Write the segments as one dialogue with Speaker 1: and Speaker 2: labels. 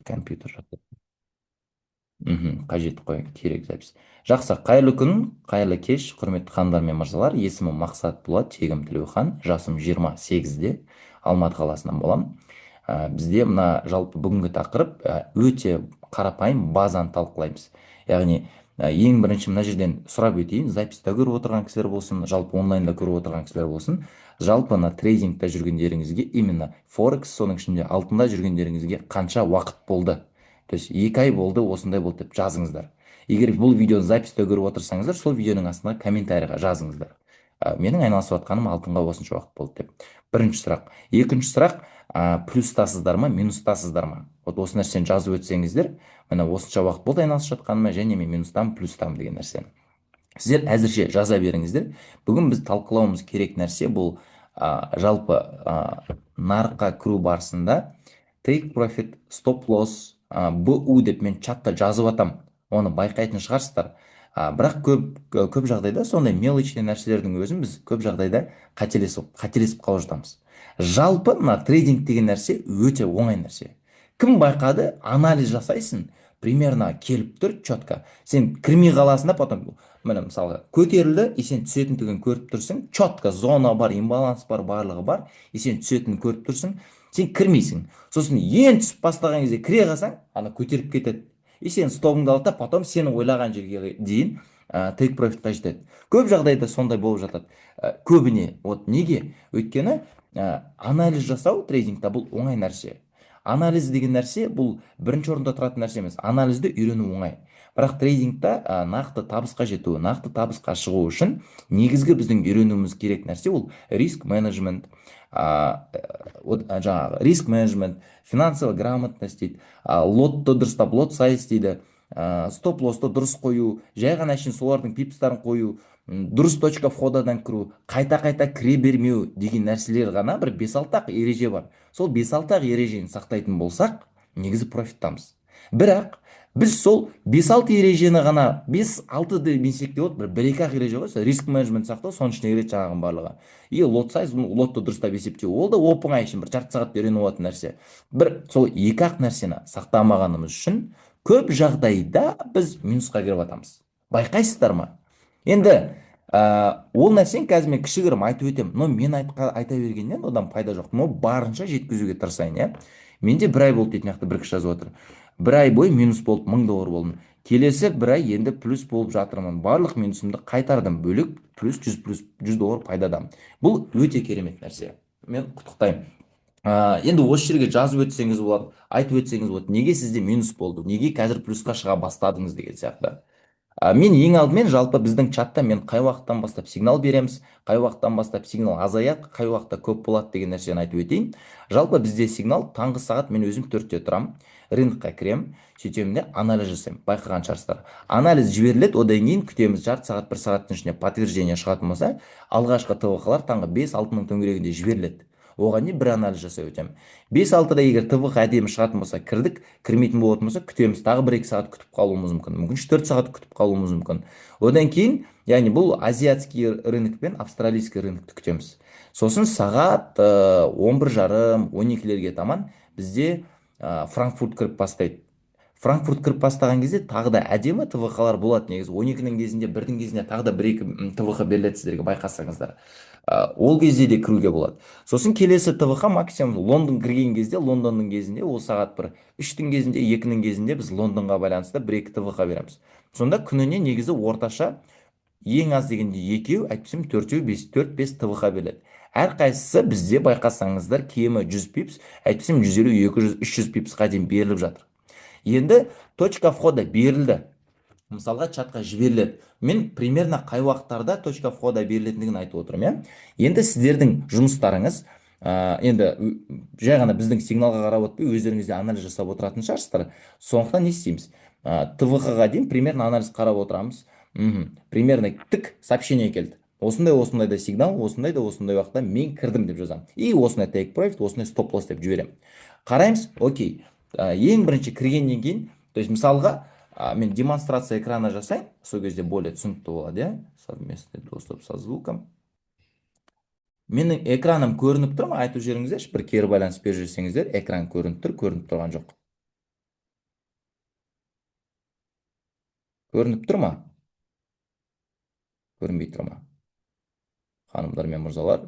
Speaker 1: Компьютер жақта. Қажет қой, керек запись. Жақсы, қайырлы күн, қайырлы кеш, құрметті ханымдар мен мырзалар. Есімім Мақсат болады, тегім Тілеухан, жасым 28-де, Алматы қаласынан боламын. Бізде мына жалпы бүгінгі тақырып өте қарапайым, базаны талқылаймыз. Яғни ең бірінші мына жерден сұрап өтейін, запись та көріп отырған кісілер болсын, жалпы онлайнда көріп отырған кісілер болсын, жалпы мына трейдингте жүргендеріңізге, именно форекс, соның ішінде алтында жүргендеріңізге қанша уақыт болды? То есть 2 ай болды, осындай болды деп жазыңыздар. Егер бұл видеоны запись те көріп отырсаңыздар, сол видеоның астына комментарийға жазыңыздар: «Менің айналысып жатқаным алтынға осынша уақыт болды» деп. Бірінші сұрақ. Екінші сұрақ: плюстасыздар ма, минустасыздар ма? Вот осы нәрсені жазып өтсеңіздер, міне, осынша уақыт болды айналысып жатқаныма және мен минустамын, плюстамын деген нәрсені сіздер әзірше жаза беріңіздер. Бүгін біз талқылауымыз керек нәрсе бұл жалпы нарыққа кіру барысында take profit, stop loss, БУ деп мен чатта жазып атам, оны байқайтын шығарсыздар. Бірақ көп жағдайда сондай мелочный нәрселердің өзін біз көп жағдайда қателесіп қалып жатамыз. Жалпы мына трейдинг деген нәрсе өте оңай нәрсе. Кім байқады, анализ жасайсың, примерно келіп тұр четко, сен кірмей қаласың да. Потом, міне, мысалға, көтерілді, и сен түсетіндігін көріп тұрсың, четко зона бар, имбаланс бар, барлығы бар, и сен түсетінін көріп тұрсың, сен кірмейсің. Сосын ең түсіп бастаған кезде кіре қалсаң, ана көтеріп кетеді, и сен стопыңды алады да, потом сен ойлаған жерге дейін take profit қа жетеді. Көп жағдайда сондай болып жатады көбіне. Вот неге? Өйткені анализ жасау трейдингта бұл оңай нәрсе. Анализ деген нәрсе бұл бірінші орында тұратын нәрсе емес, анализді үйрену оңай. Бірақ трейдингта нақты табысқа жету, нақты табысқа шығу үшін негізгі біздің үйренуіміз керек нәрсе ол риск менеджмент, вот жаңағы риск менеджмент, финансовая грамотность дейді, лотты дұрыстап, lot size дейді, стоп лоссты дұрыс қою, жай ғана әшейін солардың пипстарын қою, дұрыс точка входадан кіру, қайта қайта кіре бермеу деген нәрселер ғана. Бір бес алты ақ ереже бар. Сол бес алты ақ ережені сақтайтын болсақ, негізі профиттамыз. Бірақ біз сол бес алты ережені ғана, бес алты демесек те болады, бір екі ақ ереже ғой, сол риск менеджмент сақтау, соның ішіне кіреді жаңағының барлығы. И lot size, лотты дұрыстап есептеу, ол да оп оңай үшін, бір жарты сағатта үйреніп алатын нәрсе. Бір сол екі ақ нәрсені сақтамағанымыз үшін көп жағдайда біз минусқа кіріп жатамыз, байқайсыздар ма? Енді ол нәрсені қазір мен кішігірім айтып өтемін, но мен айта бергеннен одан пайда жоқ, но барынша жеткізуге тырысайын, иә. «Менде бір ай болды» дейді. Мына жақта бір кісі жазып отыр: «Бір ай бойы минус болып, 1000 доллар болдым. Келесі бір ай енді плюс болып жатырмын, барлық минусымды қайтардым, бөлек плюс 100, плюс 100 доллар пайдадамын». Бұл өте керемет нәрсе, мен құттықтаймын. Енді осы жерге жазып өтсеңіз болады, айтып өтсеңіз болады, неге сізде минус болды, неге қазір плюсқа шыға бастадыңыз деген сияқты. Мен ең алдымен жалпы біздің чатта мен қай уақыттан бастап сигнал береміз, қай уақыттан бастап сигнал азаяды, қай уақытта көп болады деген нәрсені айтып өтейін. Жалпы бізде сигнал таңғы сағат, мен өзім 4-те тұрамын, рынокқа кіремін, сөйтемін де анализ жасаймын. Байқаған шығарсыздар, анализ жіберіледі, одан кейін күтеміз жарты сағат, бір сағаттың ішінде подтверждение шығатын болса, алғашқы ТВХ-лар таңғы 5-6-ның төңірегінде жіберіледі. Оған дейін бір анализ жасап өтемін. 5-6-да егер ТВХ әдемі шығатын болса, кірдік. Кірмейтін болатын болса, күтеміз, тағы бір екі сағат күтіп қалуымыз мүмкін, мүмкін 3-4 сағат күтіп қалуымыз мүмкін. Одан кейін, яғни бұл азиатский рынок пен австралийский рынокты күтеміз. Сосын сағат 11:30, 12-лерге таман бізде Франкфурт кіріп бастайды. Франкфурт кіріп бастаған кезде тағы да әдемі ТВХ-лар болады негізі. 12-нің кезінде, 1-дің кезінде тағы да бір екі ТВХ беріледі сіздерге, байқасаңыздар. Ол кезде де кіруге болады. Сосын келесі ТВХ максимум Лондон кірген кезде, Лондонның кезінде, ол сағат бір 3-тің кезінде, 2-нің кезінде біз Лондонға байланысты бір екі ТВХ береміз. Сонда күніне негізі орташа ең аз дегенде екеу, әйтпесем төртеу, бес, төрт бес ТВХ беріледі. Әрқайсысы бізде, байқасаңыздар, кемі 100 пипс, әйтпесем 150, 200, 300 пипсқа дейін беріліп жатыр. Енді точка входа берілді, мысалға, чатқа жіберіледі. Мен примерно қай уақыттарда точка входа берілетіндігін айтып отырмын, иә. Енді сіздердің жұмыстарыңыз енді жай ғана біздің сигналға қарап отпай, өздеріңіз де анализ жасап отыратын шығарсыздар. Сондықтан не істейміз? ТВХ-ға дейін примерно анализ қарап отырамыз. Примерно тік сообщение келді, осындай осындай да сигнал, осындай да осындай уақытта мен кірдім деп жазамын и осындай take profit, осындай стоп лосс деп жіберемін. Қараймыз, окей. Ең бірінші кіргеннен кейін, то есть мысалға, мен демонстрация экрана жасайын, сол кезде более түсінікті болады, иә. Совместный доступ со звуком. Менің экраным көрініп тұр ма? Айтып жіберіңіздерші, бір кері байланыс беріп жіберсеңіздер. Экран көрініп тұр, көрініп тұрған жоқ? Көрініп тұр ма, көрінбей тұр ма, ханымдар мен мырзалар?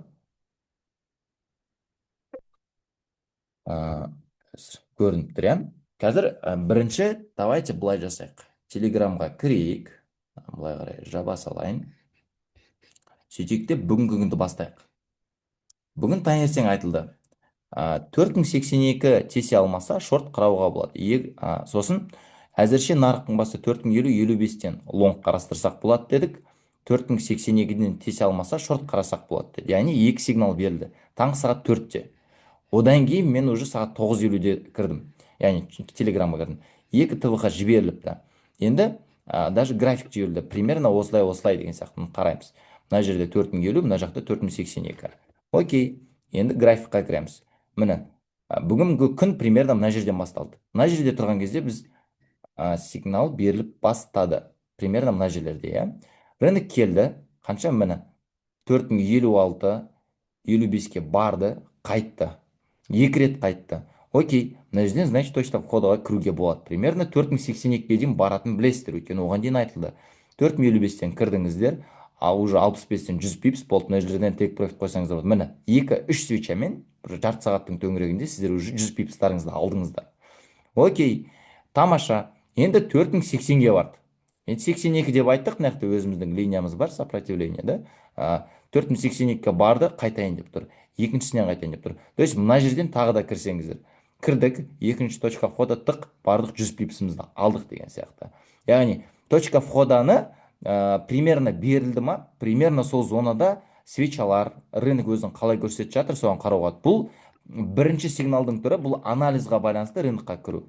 Speaker 1: Көрініп тұр, иә. Қазір бірінші давайте былай жасайық: Телеграмға кірейік, былай қарай жаба салайын. Сөйтейік те, бүгінгі күнді бастайық. Бүгін таңертең айтылды: 4082 тесе алмаса, шорт қарауға болады. Сосын әзірше нарықтың басы 4050, 55-тен лонг қарастырсақ болады дедік. 4082-ден тесе алмаса, шорт қарасақ болады деді. Яғни екі сигнал берілді таңғы сағат 4-те. Одан кейін мен уже сағат 9:50-де кірдім, яғни Телеграмға кірдім. Екі ТВХ жіберіліпті. Енді даже график жіберілді, примерно осылай, осылай деген сияқты. Қараймыз: мына жерде 4050, мына жақта 4082. Окей, енді графикқа кіреміз. Міне, бүгінгі күн примерно мына жерден басталды. Мына жерде тұрған кезде біз сигнал беріліп бастады примерно мына жерлерде, иә. Рынок келді қанша? Міне, 4056, 55-ке барды, қайтты, екі рет қайтты. Окей, мына жерден, значит, точка входа ға кіруге болады. Примерно 4082-ге дейін баратынын білесіздер, өйткені оған дейін айтылды. 4055-тен кірдіңіздер, ал уже 65-тен 100 пипс болды. Мына жерден тейк профит қойсаңыздар болады. Міне, екі үш свеча мен бір жарты сағаттың төңірегінде сіздер уже 100 пипстарыңызды алдыңыздар. Окей, тамаша. Енді 4080-ге барды. Енді 82 деп айттық, мына жақта өзіміздің линиямыз бар, сопротивление да. 4082-ге барды, қайтайын деп тұр, екіншісінен қайтайын деп тұр. То есть мына жерден тағы да кірсеңіздер, кірдік, екінші точка входа, тық, бардық, 100 пипсімізді алдық деген сияқты. Яғни точка входа ны примерно берілді ма, примерно сол зонада свечалар, рынок өзін қалай көрсетіп жатыр, соған қарауға. Бұл бірінші сигналдың түрі, бұл анализға байланысты рынокқа кіру.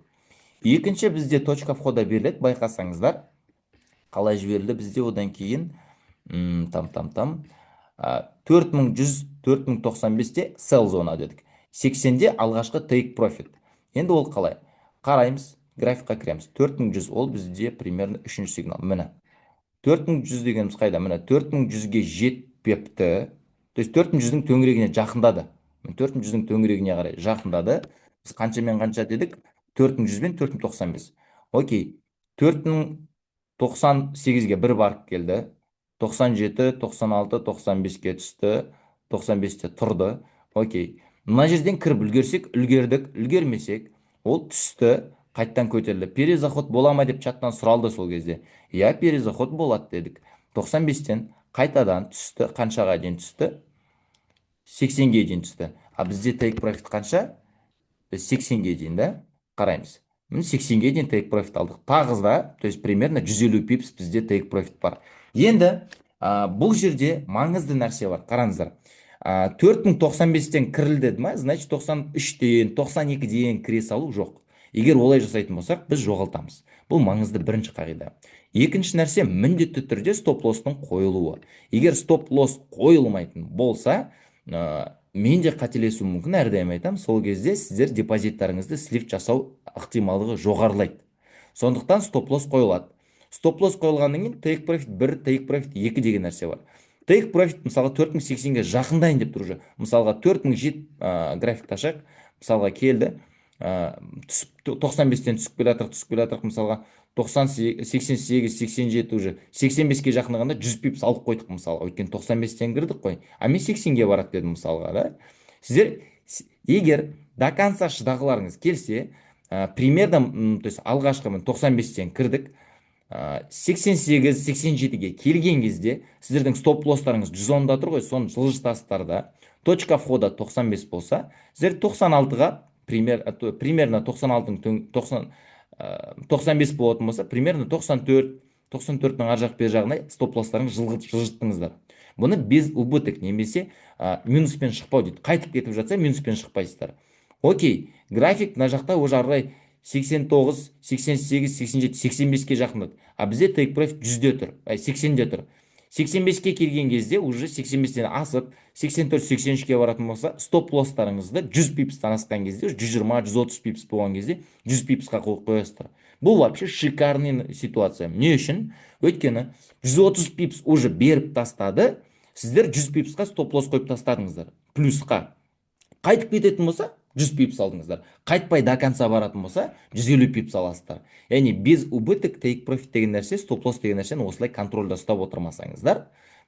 Speaker 1: Екінші бізде точка входа беріледі, байқасаңыздар, қалай жіберілді бізде одан кейін? Там там там 4100, 4095-те sell зона дедік, 80-де алғашқы take profit. Енді ол қалай? Қараймыз, графикқа кіреміз. 4100, ол бізде примерно үшінші сигнал. Міне, 4100 дегеніміз қайда? Міне, 4100-ге жетпепті, то есть 4100-дің төңірегіне жақындады. 4100-дің төңірегіне қарай жақындады. Біз қанша мен қанша дедік? 4100 бен 4095. Окей, 4098-ге бір барып келді, 97, 96, 95-ке түсті, 95-те тұрды. Окей, мына жерден кіріп үлгерсек, үлгердік, үлгермесек, ол түсті, қайттан көтерілді. Перезаход бола ма деп чаттан сұралды сол кезде. Иә, перезаход болады дедік. 95-тен қайтадан түсті. Қаншаға дейін түсті? 80-ге дейін түсті. А бізде take profit қанша? Біз 80-ге дейін да қараймыз. Міне, 80-ге дейін take profit алдық тағы да, то есть примерно 150 пипс бізде take profit бар. Енді бұл жерде маңызды нәрсе бар, қараңыздар. 4095-тен кірілді ма, значит, 93-тен, 92-ден кіре салу жоқ. Егер олай жасайтын болсақ, біз жоғалтамыз. Бұл маңызды бірінші қағида. Екінші нәрсе: міндетті түрде стоп лосстың қойылуы. Егер стоп лосс қойылмайтын болса, мен де қателесуім мүмкін, әрдайым айтамын, сол кезде сіздер депозиттарыңызды слив жасау ықтималдығы жоғарылайды. Сондықтан стоп лосс қойылады. Стоп лосс қойылғаннан кейін take profit бір, take profit екі деген нәрсе бар. Take profit, мысалға, 4080-ге жақындайын деп тұр уже. Мысалға, 4007, графикті ашайық. Мысалға, келді, түсіп, 95-тен түсіп келе жатырық, түсіп келе жатырық. Мысалға, 90, 88, 87, уже 85-ке жақындағанда 100 пипс алып қойдық мысалға, өйткені 95-тен кірдік қой, а мен 80-ге барады дедім мысалға да. Сіздер егер до конца шыдағыларыңыз келсе, примерно, то есть алғашқы, міне, 95-тен кірдік, 88, 87-ге келген кезде сіздердің стоп лосстарыңыз 110-да тұр ғой, соны жылжытасыздар да, точка входа 95 болса, сіздер 96-ға примерно 96-ның 90, 95 болатын болса, примерно 94, 94-нің ар жақ бер жағына стоп лосстарыңызды жылжыттыңыздар. Бұны без убыток немесе минуспен шықпау дейді. Қайтып кетіп жатса, минуспен шықпайсыздар. Окей, график мына жақта уже ары қарай 89, 88, 87, 85-ке жақындады, а бізде take profit 100-де тұр, 80-де тұр. 85-ке келген кезде, уже 85-тен асып 84, 83-ке баратын болса, стоп лосстарыңызды 100 пипстан асқан кезде, 120, 130 пипс болған кезде 100 пипсқа қойып қоясыздар. Бұл вообще шикарный ситуация. Не үшін? Өйткені 130 пипс уже беріп тастады, сіздер 100 пипсқа стоп лосс қойып тастадыңыздар. Плюсқа қайтып кететін болса, 100 пипс алдыңыздар. Қайтпай до конца баратын болса, 150 пипс аласыздар. Яғни без убыток, take profit деген нәрсе, стоп лосс деген нәрсені осылай контрольда ұстап отырмасаңыздар,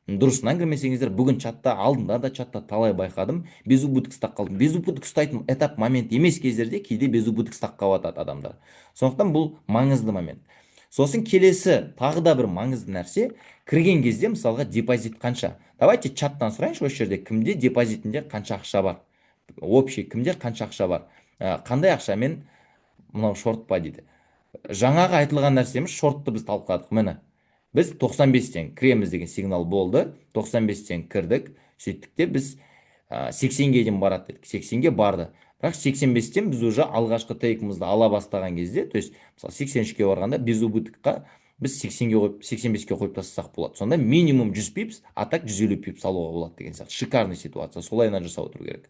Speaker 1: дұрысынан кірмесеңіздер, бүгін чатта, алдында да чатта талай байқадым, без убыток ұстап қалдым. Без убыток ұстайтын этап, момент емес кездерде кейде без убыток ұстап қалып жатады адамдар. Сондықтан бұл маңызды момент. Сосын келесі тағы да бір маңызды нәрсе, кірген кезде мысалға депозит қанша? Давайте чаттан сұрайыншы осы жерде, кімде депозитінде қанша ақша бар? Общий кімде қанша ақша бар? Қандай ақшамен мынау шорт па дейді. Жаңағы айтылған нәрсеміз, шортты біз талқыладық. Міне, біз 95-тен кіреміз деген сигнал болды. 95-тен кірдік. Сөйттік те біз 80-ге дейін барады дедік. 80-ге барды. Бірақ 85-тен біз уже алғашқы тейкімізді ала бастаған кезде, то есть мысалы 83-ке барғанда без убытокқа біз 80-ге қойып, 85-ке қойып тастасақ болады. Сонда минимум 100 пипс, а так 150 пипс алуға болады деген сияқты. Шикарный ситуация. Солайынан жасап отыру керек.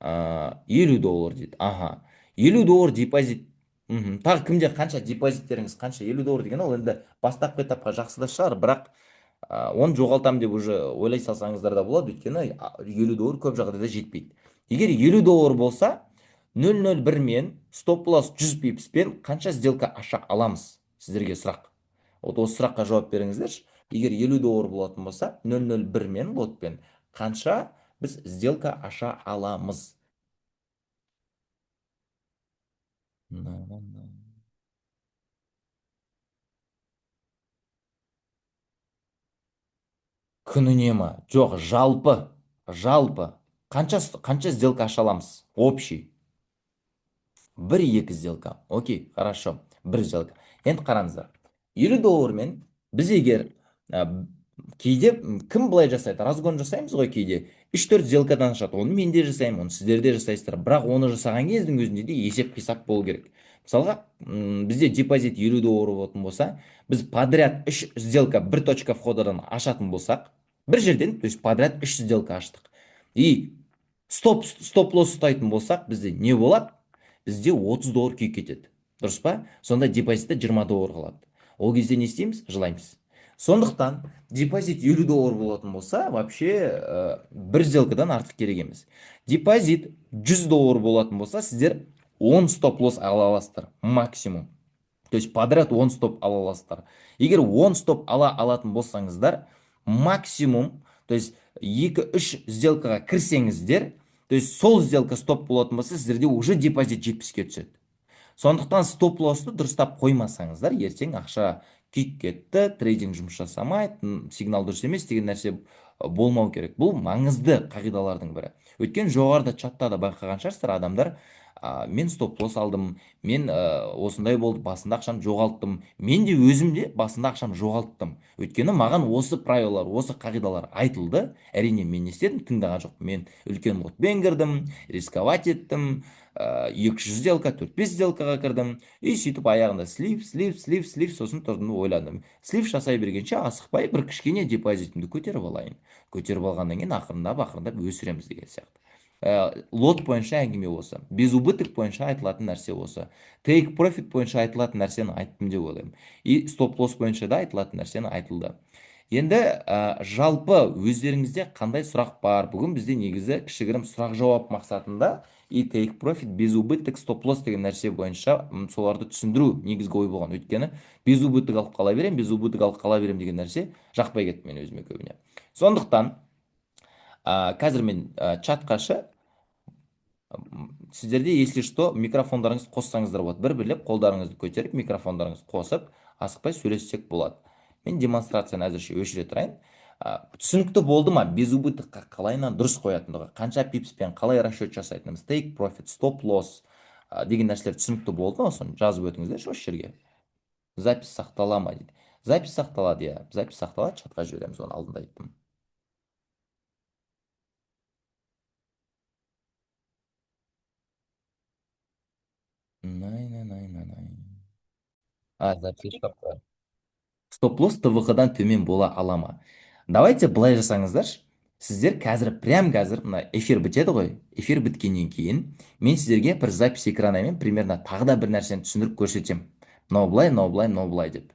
Speaker 1: 50 доллар дейді. Аха. 50 доллар депозит. Тағы кімде қанша, депозиттеріңіз қанша? 50 доллар деген ол енді бастапқы этапқа жақсы да шығар, бірақ оны жоғалтамын деп уже ойлай салсаңыздар да болады, өйткені 50 доллар көп жағдайда жетпейді. Егер 50 доллар болса, 0,01 мен стоп лосс 100 пипспен қанша сделка аша аламыз? Сіздерге сұрақ. Вот осы сұраққа жауап беріңіздерші. Егер 50 доллар болатын болса, 0,01 мен лотпен қанша біз сделка аша аламыз? Күніне ма? Жоқ, жалпы, жалпы. Қанша сделка аша аламыз? Общий. Бір-екі сделка. Окей, хорошо. Бір сделка. Енді қараңыздар. 50 доллармен біз егер, кейде кім былай жасайды? Разгон жасаймыз ғой кейде. 3-4 сделкадан ашады. Оны мен де жасаймын, оны сіздер де жасайсыздар. Бірақ оны жасаған кездің өзінде де есеп қисап болу керек. Мысалға, бізде депозит 50 доллар болатын болса, біз подряд 3 сделка бір точка входадан ашатын болсақ, бір жерден, то есть подряд 3 сделка аштық. И стоп лосс ұстайтын болсақ, бізде не болады? Бізде 30 доллар күйіп кетеді. Дұрыс па? Сонда депозитте 20 доллар қалады. Ол кезде не істейміз? Жылаймыз. Сондықтан депозит 50 доллар болатын болса, вообще, бір сделкадан артық керек емес. Депозит 100 доллар болатын болса, сіздер 10 стоп лосс ала аласыздар максимум. То есть подряд 10 стоп ала аласыздар. Егер 10 стоп ала алатын болсаңыздар, максимум, то есть 2-3 сделкаға кірсеңіздер, то есть сол сделка стоп болатын болса, сіздерде уже депозит 70-ке түседі. Сондықтан стоп лоссты дұрыстап қоймасаңыздар, ертең ақша күйіп кетті, трейдинг жұмыс жасамайды, сигнал дұрыс емес деген нәрсе болмау керек. Бұл маңызды қағидалардың бірі. Өйткені жоғарыда чатта да байқаған шығарсыздар, адамдар, мен стоп лосс алдым, мен осындай болды, басында ақшам жоғалттым. Мен де өзім де басында ақшам жоғалттым. Өйткені маған осы правилалар, осы қағидалар айтылды. Әрине, мен не істедім? Тыңдаған жоқпын. Мен үлкен лотпен кірдім, рисковать еттім, 200 сделка, 4-5 сделкаға кірдім. И сөйтіп аяғында слив, слив, слив, слив, сосын тұрдым да ойладым. Слив жасай бергенше асықпай бір кішкене депозитімді көтеріп алайын. Көтеріп алғаннан кейін ақырындап, ақырындап өсіреміз деген сияқты. Лот бойынша әңгіме осы. Без убыток бойынша айтылатын нәрсе осы. Take profit бойынша айтылатын нәрсені айттым деп ойлаймын. И стоп лосс бойынша да айтылатын нәрсені айтылды. Енді жалпы өздеріңізде қандай сұрақ бар? Бүгін бізде негізі кішігірім сұрақ жауап мақсатында и take profit, без убыток, стоп лосс деген нәрсе бойынша соларды түсіндіру негізгі ой болған. Өйткені без убыток алып қала беремін, без убыток алып қала беремін деген нәрсе жақпай кетті мен өзіме көбіне. Сондықтан қазір мен чатқа сіздерде, если что, микрофондарыңызды қоссаңыздар болады. Бір-бірлеп қолдарыңызды көтеріп, микрофондарыңызды қосып, асықпай сөйлессек болады. Мен демонстрацияны әзірше өшіре тұрайын. Түсінікті болды ма? Без убытокқа қалайынан дұрыс қоятындығы, қанша пипспен қалай расчет жасайтынымыз, take profit, stop loss деген нәрселер түсінікті болды ма? Соны жазып өтіңіздерші осы жерге. Запись сақтала ма дейді. Запись сақталады, иә. Запись сақталады, чатқа жібереміз, оны алдында айттым. Най, най, най, най, най. А, запись қойып. Стоп лосс ТВХ-дан төмен бола ала ма? Давайте былай жасаңыздаршы. Сіздер қазір, прям қазір мына эфир бітеді ғой. Эфир біткеннен кейін мен сіздерге бір запись экранамен примерно тағы да бір нәрсені түсіндіріп көрсетемін. Мынау былай, мынау былай, мынау былай деп.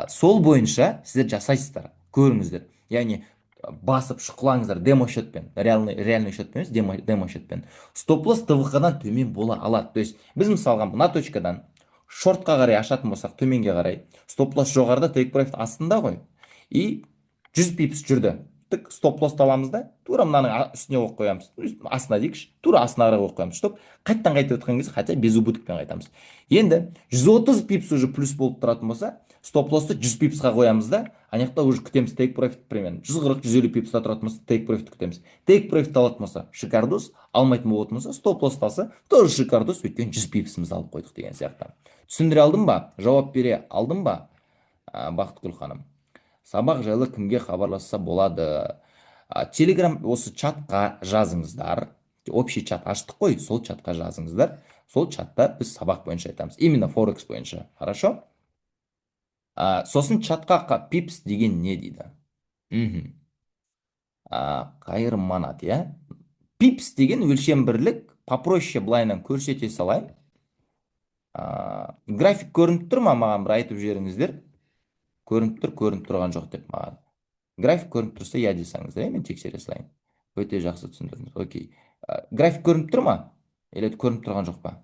Speaker 1: Сол бойынша сіздер жасайсыздар. Көріңіздер. Яғни Басып шұқылаңыздар демо счетпен, реальный счетпен емес, демо счетпен. Стоп лосс ТВХ-дан төмен бола алады. То есть біз, мысалға, мына точкадан шортқа қарай ашатын болсақ, төменге қарай, стоп лосс жоғарыда, тейк профит астында ғой. И 100 пипс жүрді, тік стоп лоссты аламыз да, тура мынаның үстіне қойып қоямыз, астына дейікші, тура астына қарай қойып қоямыз, чтоб қайтадан қайтып өткен кезде хотя безубытокпен қайтамыз. Енді 130 пипс уже плюс болып тұратын болса, стоп лоссты 100 пипсқа қоямыз да, ана жақта уже күтеміз тейк профит. Примерно 140-150 пипста тұратын болса, тейк профит күтеміз. Тейк профит алатын болса, шикардос. Алмайтын болатын болса, стоп лосс алса, тоже шикардос, өйткені 100 пипсімізді алып қойдық деген сияқты. Түсіндіре алдым ба, жауап бере алдым ба, Бақытгүл ханым? Сабақ жайлы кімге хабарласса болады? Телеграм осы чатқа жазыңыздар. Общий чат аштық қой, сол чатқа жазыңыздар. Сол чатта біз сабақ бойынша айтамыз, именно форекс бойынша, хорошо? Сосын чатқа пипс деген не дейді? Қайырманат, иә, пипс деген өлшем бірлік. Попроще былайынан көрсете салайын. График көрініп тұр ма? Маған бір айтып жіберіңіздер, көрініп тұр, көрініп тұрған жоқ деп. Маған график көрініп тұрса, иә десаңыздар, иә, мен тексере салайын. Өте жақсы түсіндірдіңіз, окей. График көрініп тұр ма или көрініп тұрған жоқ па?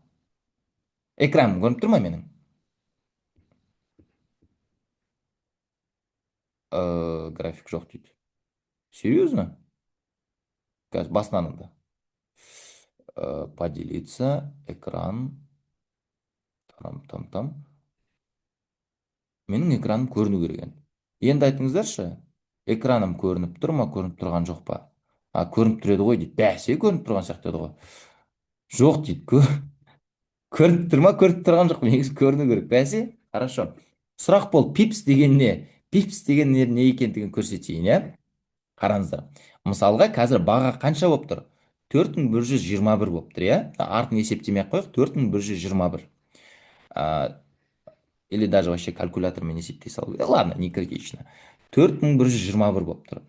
Speaker 1: Экран көрініп тұр ма менің? График жоқ дейді. Серьезно? Қазір басынан да. Поделиться экран, там, там, там. Менің экраным көріну керек енді. Енді айтыңыздаршы, экраным көрініп тұр ма, көрініп тұрған жоқ па? А, көрініп тұр еді ғой дейді. Бәсе, көрініп тұрған сияқты еді ғой. Жоқ дейді. Көрініп тұр ма, көрініп тұрған жоқ па? Негізі көріну керек. Бәсе, хорошо. Сұрақ бол, пипс деген не? Пипс деген не екендігін көрсетейін, иә? Қараңыздар. Мысалға, қазір баға қанша болып тұр? 4121 болып тұр, иә? Артын есептемей ақ қояйық, 4121. Или даже вообще калькулятормен есептей салу керек. Ладно, не критично. 4121 болып тұр.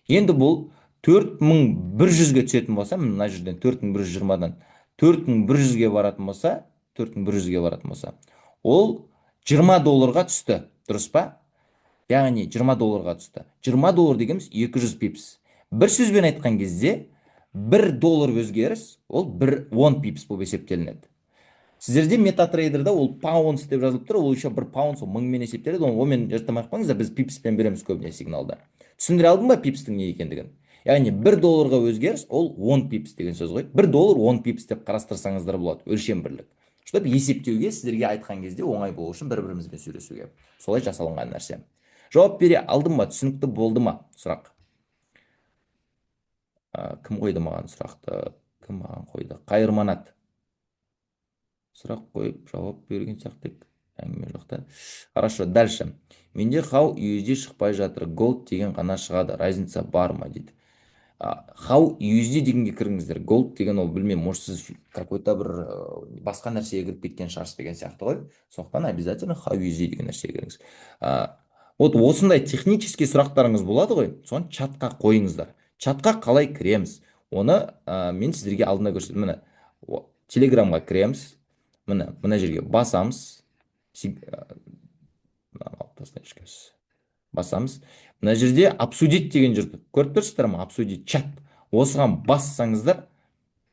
Speaker 1: Енді бұл 4100-ге түсетін болса, мына жерден 4120-дан 4100-ге баратын болса, 4100-ге баратын болса, ол 20 долларға түсті, дұрыс па? Яғни 20 долларға түсті. 20 доллар дегеніміз 200 пипс. Бір сөзбен айтқан кезде, 1 доллар өзгеріс ол 1 10 пипс болып есептелінеді. Сіздерде метатрейдерда ол паунс деп жазылып тұр, ол еще бір паунс, ол мыңмен есептеледі, онымен жаттамай ақ қойыңыздар, біз пипспен береміз көбіне сигналды. Түсіндіре алдым ба пипстің не екендігін? Яғни 1 долларға өзгеріс ол 10 пипс деген сөз ғой. 1 доллар 10 пипс деп қарастырсаңыздар болады, өлшем бірлік. Чтобы есептеуге, сіздерге айтқан кезде оңай болу үшін, бір-бірімізбен сөйлесуге. Солай жасалынған нәрсе. Жауап бере алдым ба? Түсінікті болды ма сұрақ? Кім қойды маған сұрақты? Кім маған қойды? Қайырманат. Сұрақ қойып, жауап берген сияқты әңгіме жоқ та. Хорошо, дальше. Менде XAU USD шықпай жатыр. Gold деген ғана шығады. Разница бар ма дейді. XAU USD дегенге кіріңіздер. Gold деген ол, білмеймін, может, сіз какой-то бір басқа нәрсеге кіріп кеткен шығарсыз деген сияқты ғой. Сондықтан обязательно XAU USD деген нәрсеге кіріңіз. Вот осындай технический сұрақтарыңыз болады ғой, соны чатқа қойыңыздар. Чатқа қалай кіреміз? Оны мен сіздерге алдында көрсеттім. Міне, Телеграмға кіреміз. Міне, мына жерге басамыз. Мынаны алып тастайыншы қазір. Басамыз. Мына жерде обсудить деген жер тұр. Көріп тұрсыздар ма? Обсудить чат. Осыған бассаңыздар,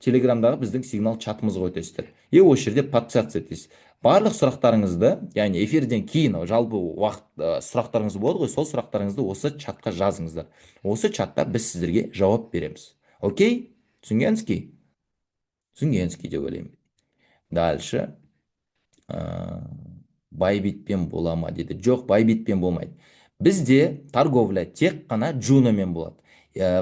Speaker 1: Телеграмдағы біздің сигнал чатымызға өтесіздер. И осы жерде подписаться етесіз. Барлық сұрақтарыңызды, яғни эфирден кейін жалпы уақыт сұрақтарыңыз болады ғой, сол сұрақтарыңызды осы чатқа жазыңыздар. Осы чатта біз сіздерге жауап береміз. Окей? Түсінгенский? Түсінгенский деп ойлаймын. Дальше. Байбитпен бола ма дейді. Жоқ, Байбитпен болмайды. Бізде торговля тек қана Джуномен болады.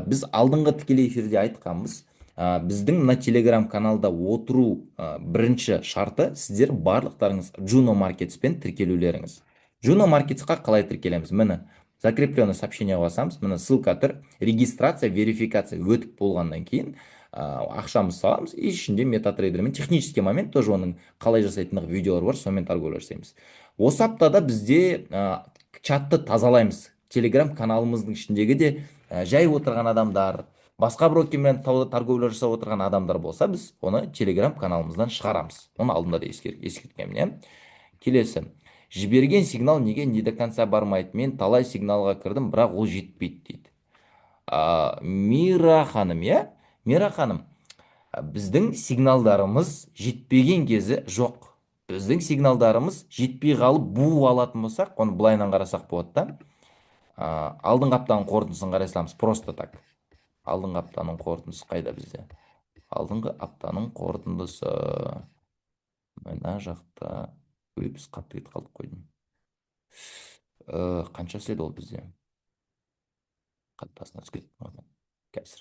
Speaker 1: Біз алдыңғы тікелей эфирде айтқанбыз. Біздің мына телеграм каналда отыру бірінші шарты — сіздер барлықтарыңыз Juno Markets-пен тіркелулеріңіз. Juno Markets-қа қалай тіркелеміз? Міне, закрепленный сообщение басамыз, міне, ссылка тұр. Регистрация, верификация өтіп болғаннан кейін ақшамызды саламыз и ішінде метатрейдермен технический момент тоже, оның қалай жасайтындығы видеолар бар, сонымен торговля жасаймыз. Осы аптада бізде чатты тазалаймыз. Телеграм каналымыздың ішіндегі де жай отырған адамдар, басқа брокермен торговля жасап отырған адамдар болса, біз оны телеграм каналымыздан шығарамыз. Оны алдында да ескерткенмін, иә. Келесі. Жіберген сигнал неге не до конца бармайды? Мен талай сигналға кірдім, бірақ ол жетпейді дейді. Мира ханым, иә, Мира ханым, біздің сигналдарымыз жетпеген кезі жоқ. Біздің сигналдарымыз жетпей қалып, буып алатын болсақ, оны былайынан қарасақ болады да. Алдыңғы аптаның қорытындысын қарай саламыз просто так. Алдыңғы аптаның қорытындысы қайда бізде? Алдыңғы аптаның қорытындысы мына жақта. Ой, біз қатты кетіп қалдық қой деймін. Қаншасы еді ол бізде? Қатты басына түсіп кеттім ғой қазір.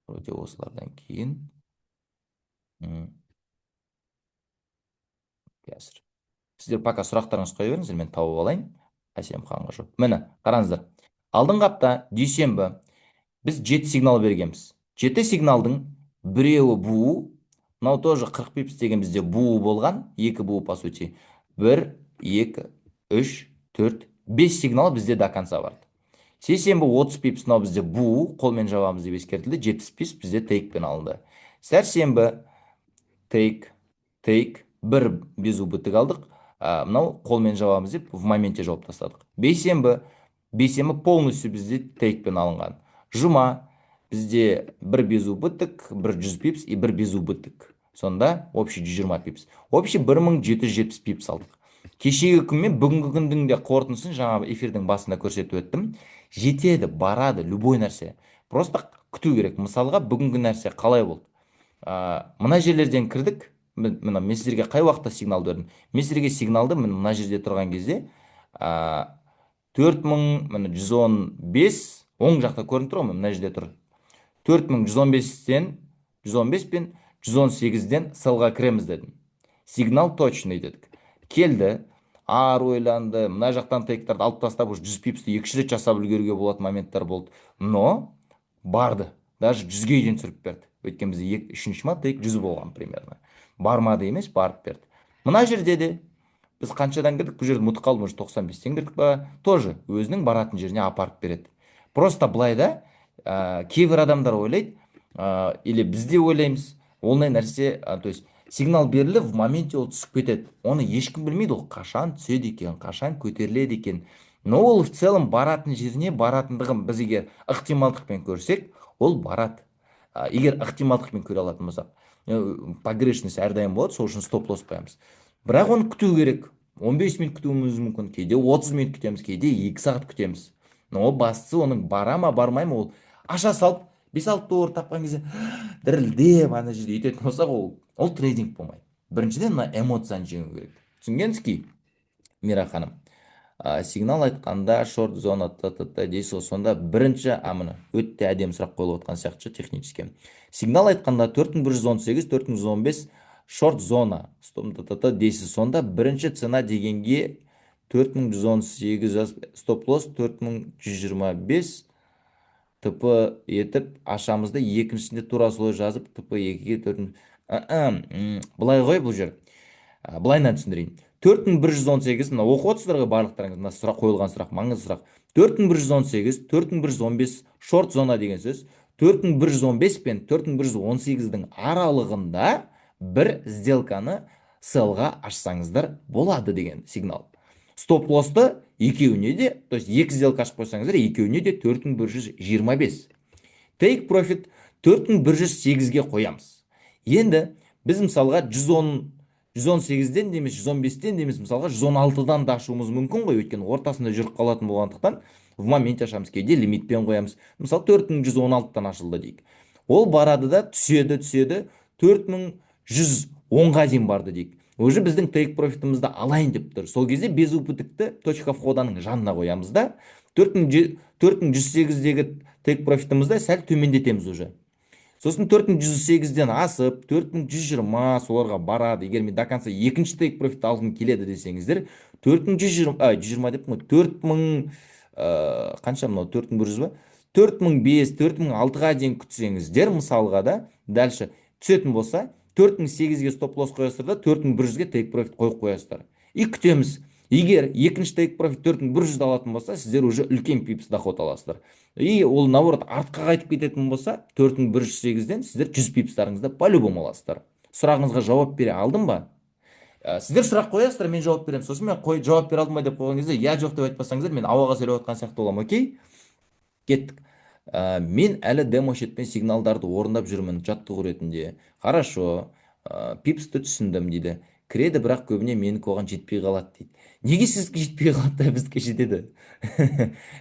Speaker 1: Вроде осылардан кейін. Қазір сіздер пока сұрақтарыңызды қоя беріңіздер, мен тауып алайын. Әсем ханға жоқ. Міне, қараңыздар, алдыңғы апта дүйсенбі біз жеті сигнал бергенбіз. Жеті сигналдың біреуі бу, мынау тоже 40 пипс деген бізде бу болған, екі бу по сути. Бір, екі, үш, төрт, бес сигнал бізде до конца барды. Сейсенбі 30 пипс, мынау бізде бу, қолмен жабамыз деп ескертілді, 70 пипс бізде тейкпен алынды. Сәрсенбі тейк, тейк, бір безубыток алдық, мынау қолмен жабамыз деп в моменте жауып тастадық. Бейсенбі полностью бізде тейкпен алынған. Жұма бізде бір безубыток, бір 100 пипс и бір безубыток, сонда общий 120 пипс, общий 1770 пипс алдық. Кешегі күн мен бүгінгі күндің де қорытындысын жаңа эфирдің басында көрсетіп өттім. Жетеді, барады любой нәрсе, просто күту керек. Мысалға, бүгінгі нәрсе қалай болды? Мына жерлерден кірдік. Мына мен сіздерге қай уақытта сигнал бердім? Мен сіздерге сигналды міне мына жерде тұрған кезде, 4000, міне, 115, оң жақта көрініп тұр ғой, мына жерде тұр. 4115-тен, 115 пен 118-ден селға кіреміз дедім. Сигнал точный дедік. Келді, ары ойланды, мына жақтан тейктарды алып тастап, уже 100 пипсті екі үш рет жасап үлгеруге болатын моменттер болды. Но барды, даже 100-ге дейін түсіріп берді. Өйткені бізде екі, үшінші ма тейк 100 болған примерно. Бармады емес, барып берді. Мына жерде де біз қаншадан кірдік? Бұл жерде ұмытып қалдым уже, 95-тен кірдік па? Тоже өзінің баратын жеріне апарып береді. Просто былай да, кейбір адамдар ойлайды, или біз де ойлаймыз, ондай нәрсе, то есть сигнал берілді, в моменте ол түсіп кетеді. Оны ешкім білмейді, ол қашан түседі екен, қашан көтеріледі екен. Но ол в целом баратын жеріне баратындығын біз егер ықтималдықпен көрсек, ол барады. Егер ықтималдықпен көре алатын болсақ, погрешность әрдайым болады, сол үшін стоп лосс қоямыз. Бірақ оны күту керек. 15 минут күтуіміз мүмкін, кейде 30 минут күтеміз, кейде 2 сағат күтеміз. Но бастысы, оның бара ма, бармай ма, ол аша салып 5-6 доллар тапқан кезде дірілдеп ана жерде өйтетін болсақ, ол трейдинг болмайды. Біріншіден, мына эмоцияны жеңу керек. Түсінгенсіз, Мира ханым? Сигнал айтқанда шорт зона т т т дейсіз ғой, сонда бірінші, міне, өте әдемі сұрақ қойылып отқан сияқты технически. Сигнал айтқанда 4118, 4115 шорт зона стоп т т т дейсіз, сонда бірінші цена дегенге 4118 стоп лосс 4125 ТП етіп ашамыз да, екіншісінде тура солай жазып, ТП екіге төрт. Былай ғой, бұл жер былайынан түсіндірейін. 4118, мына оқып отырсыздар ғой барлықтарыңыз, мына сұрақ, қойылған сұрақ маңызды сұрақ. 4118, 4115 шорт зона деген сөз 4115 пен 4118-дің аралығында бір сделканы селға ашсаңыздар болады деген сигнал. Стоп лоссты екеуіне де, то есть екі сделка ашып қойсаңыздар, екеуіне де 4125, тейк профит 4108-ге қоямыз. Енді біз мысалға 110, 118-ден де емес, 115-тен де емес, мысалға, 116-дан да ашуымыз мүмкін ғой. Өйткені ортасында жүріп қалатын болғандықтан, в моменте ашамыз, кейде лимитпен қоямыз. Мысалы, 4116-дан ашылды дейік. Ол барады да түседі, түседі, 4110-ға дейін барды дейік. Уже біздің тейк профитімізді алайын деп тұр. Сол кезде безубытокты точка входаның жанына қоямыз да, 4108-дегі тейк профитімізді сәл төмендетеміз уже. Сосын 4108-ден асып, 4120 соларға барады. Егер мен до конца екінші тейк профит алғым келеді десеңіздер, 4120, 120 деппін ғой, 4000, қанша мынау, 4100 ба, 4005, 4006-ға дейін күтсеңіздер, мысалға да, дальше түсетін болса, 4008-ге стоп лосс қоясыздар да, 4100-ге тейк профит қойып қоясыздар. И күтеміз. Егер екінші тейк профит 4100-ді алатын болса, сіздер уже үлкен пипс доход аласыздар. И ол наоборот артқа қайтып кететін болса, 4108-ден сіздер 100 пипстарыңызды по-любому аласыздар. Сұрағыңызға жауап бере алдым ба? Сіздер сұрақ қоясыздар, мен жауап беремін. Сосын мен қой, жауап бере алдым ба деп қойған кезде, иә, жоқ деп айтпасаңыздар, мен ауаға сөйлеп отқан сияқты боламын, окей? Кеттік. Мен әлі демо счетпен сигналдарды орындап жүрмін жаттығу ретінде. Хорошо, пипсті түсіндім дейді. Кіреді, бірақ көбіне менікі оған жетпей қалады дейді. Неге сіздікі жетпей қалады да, біздікі жетеді?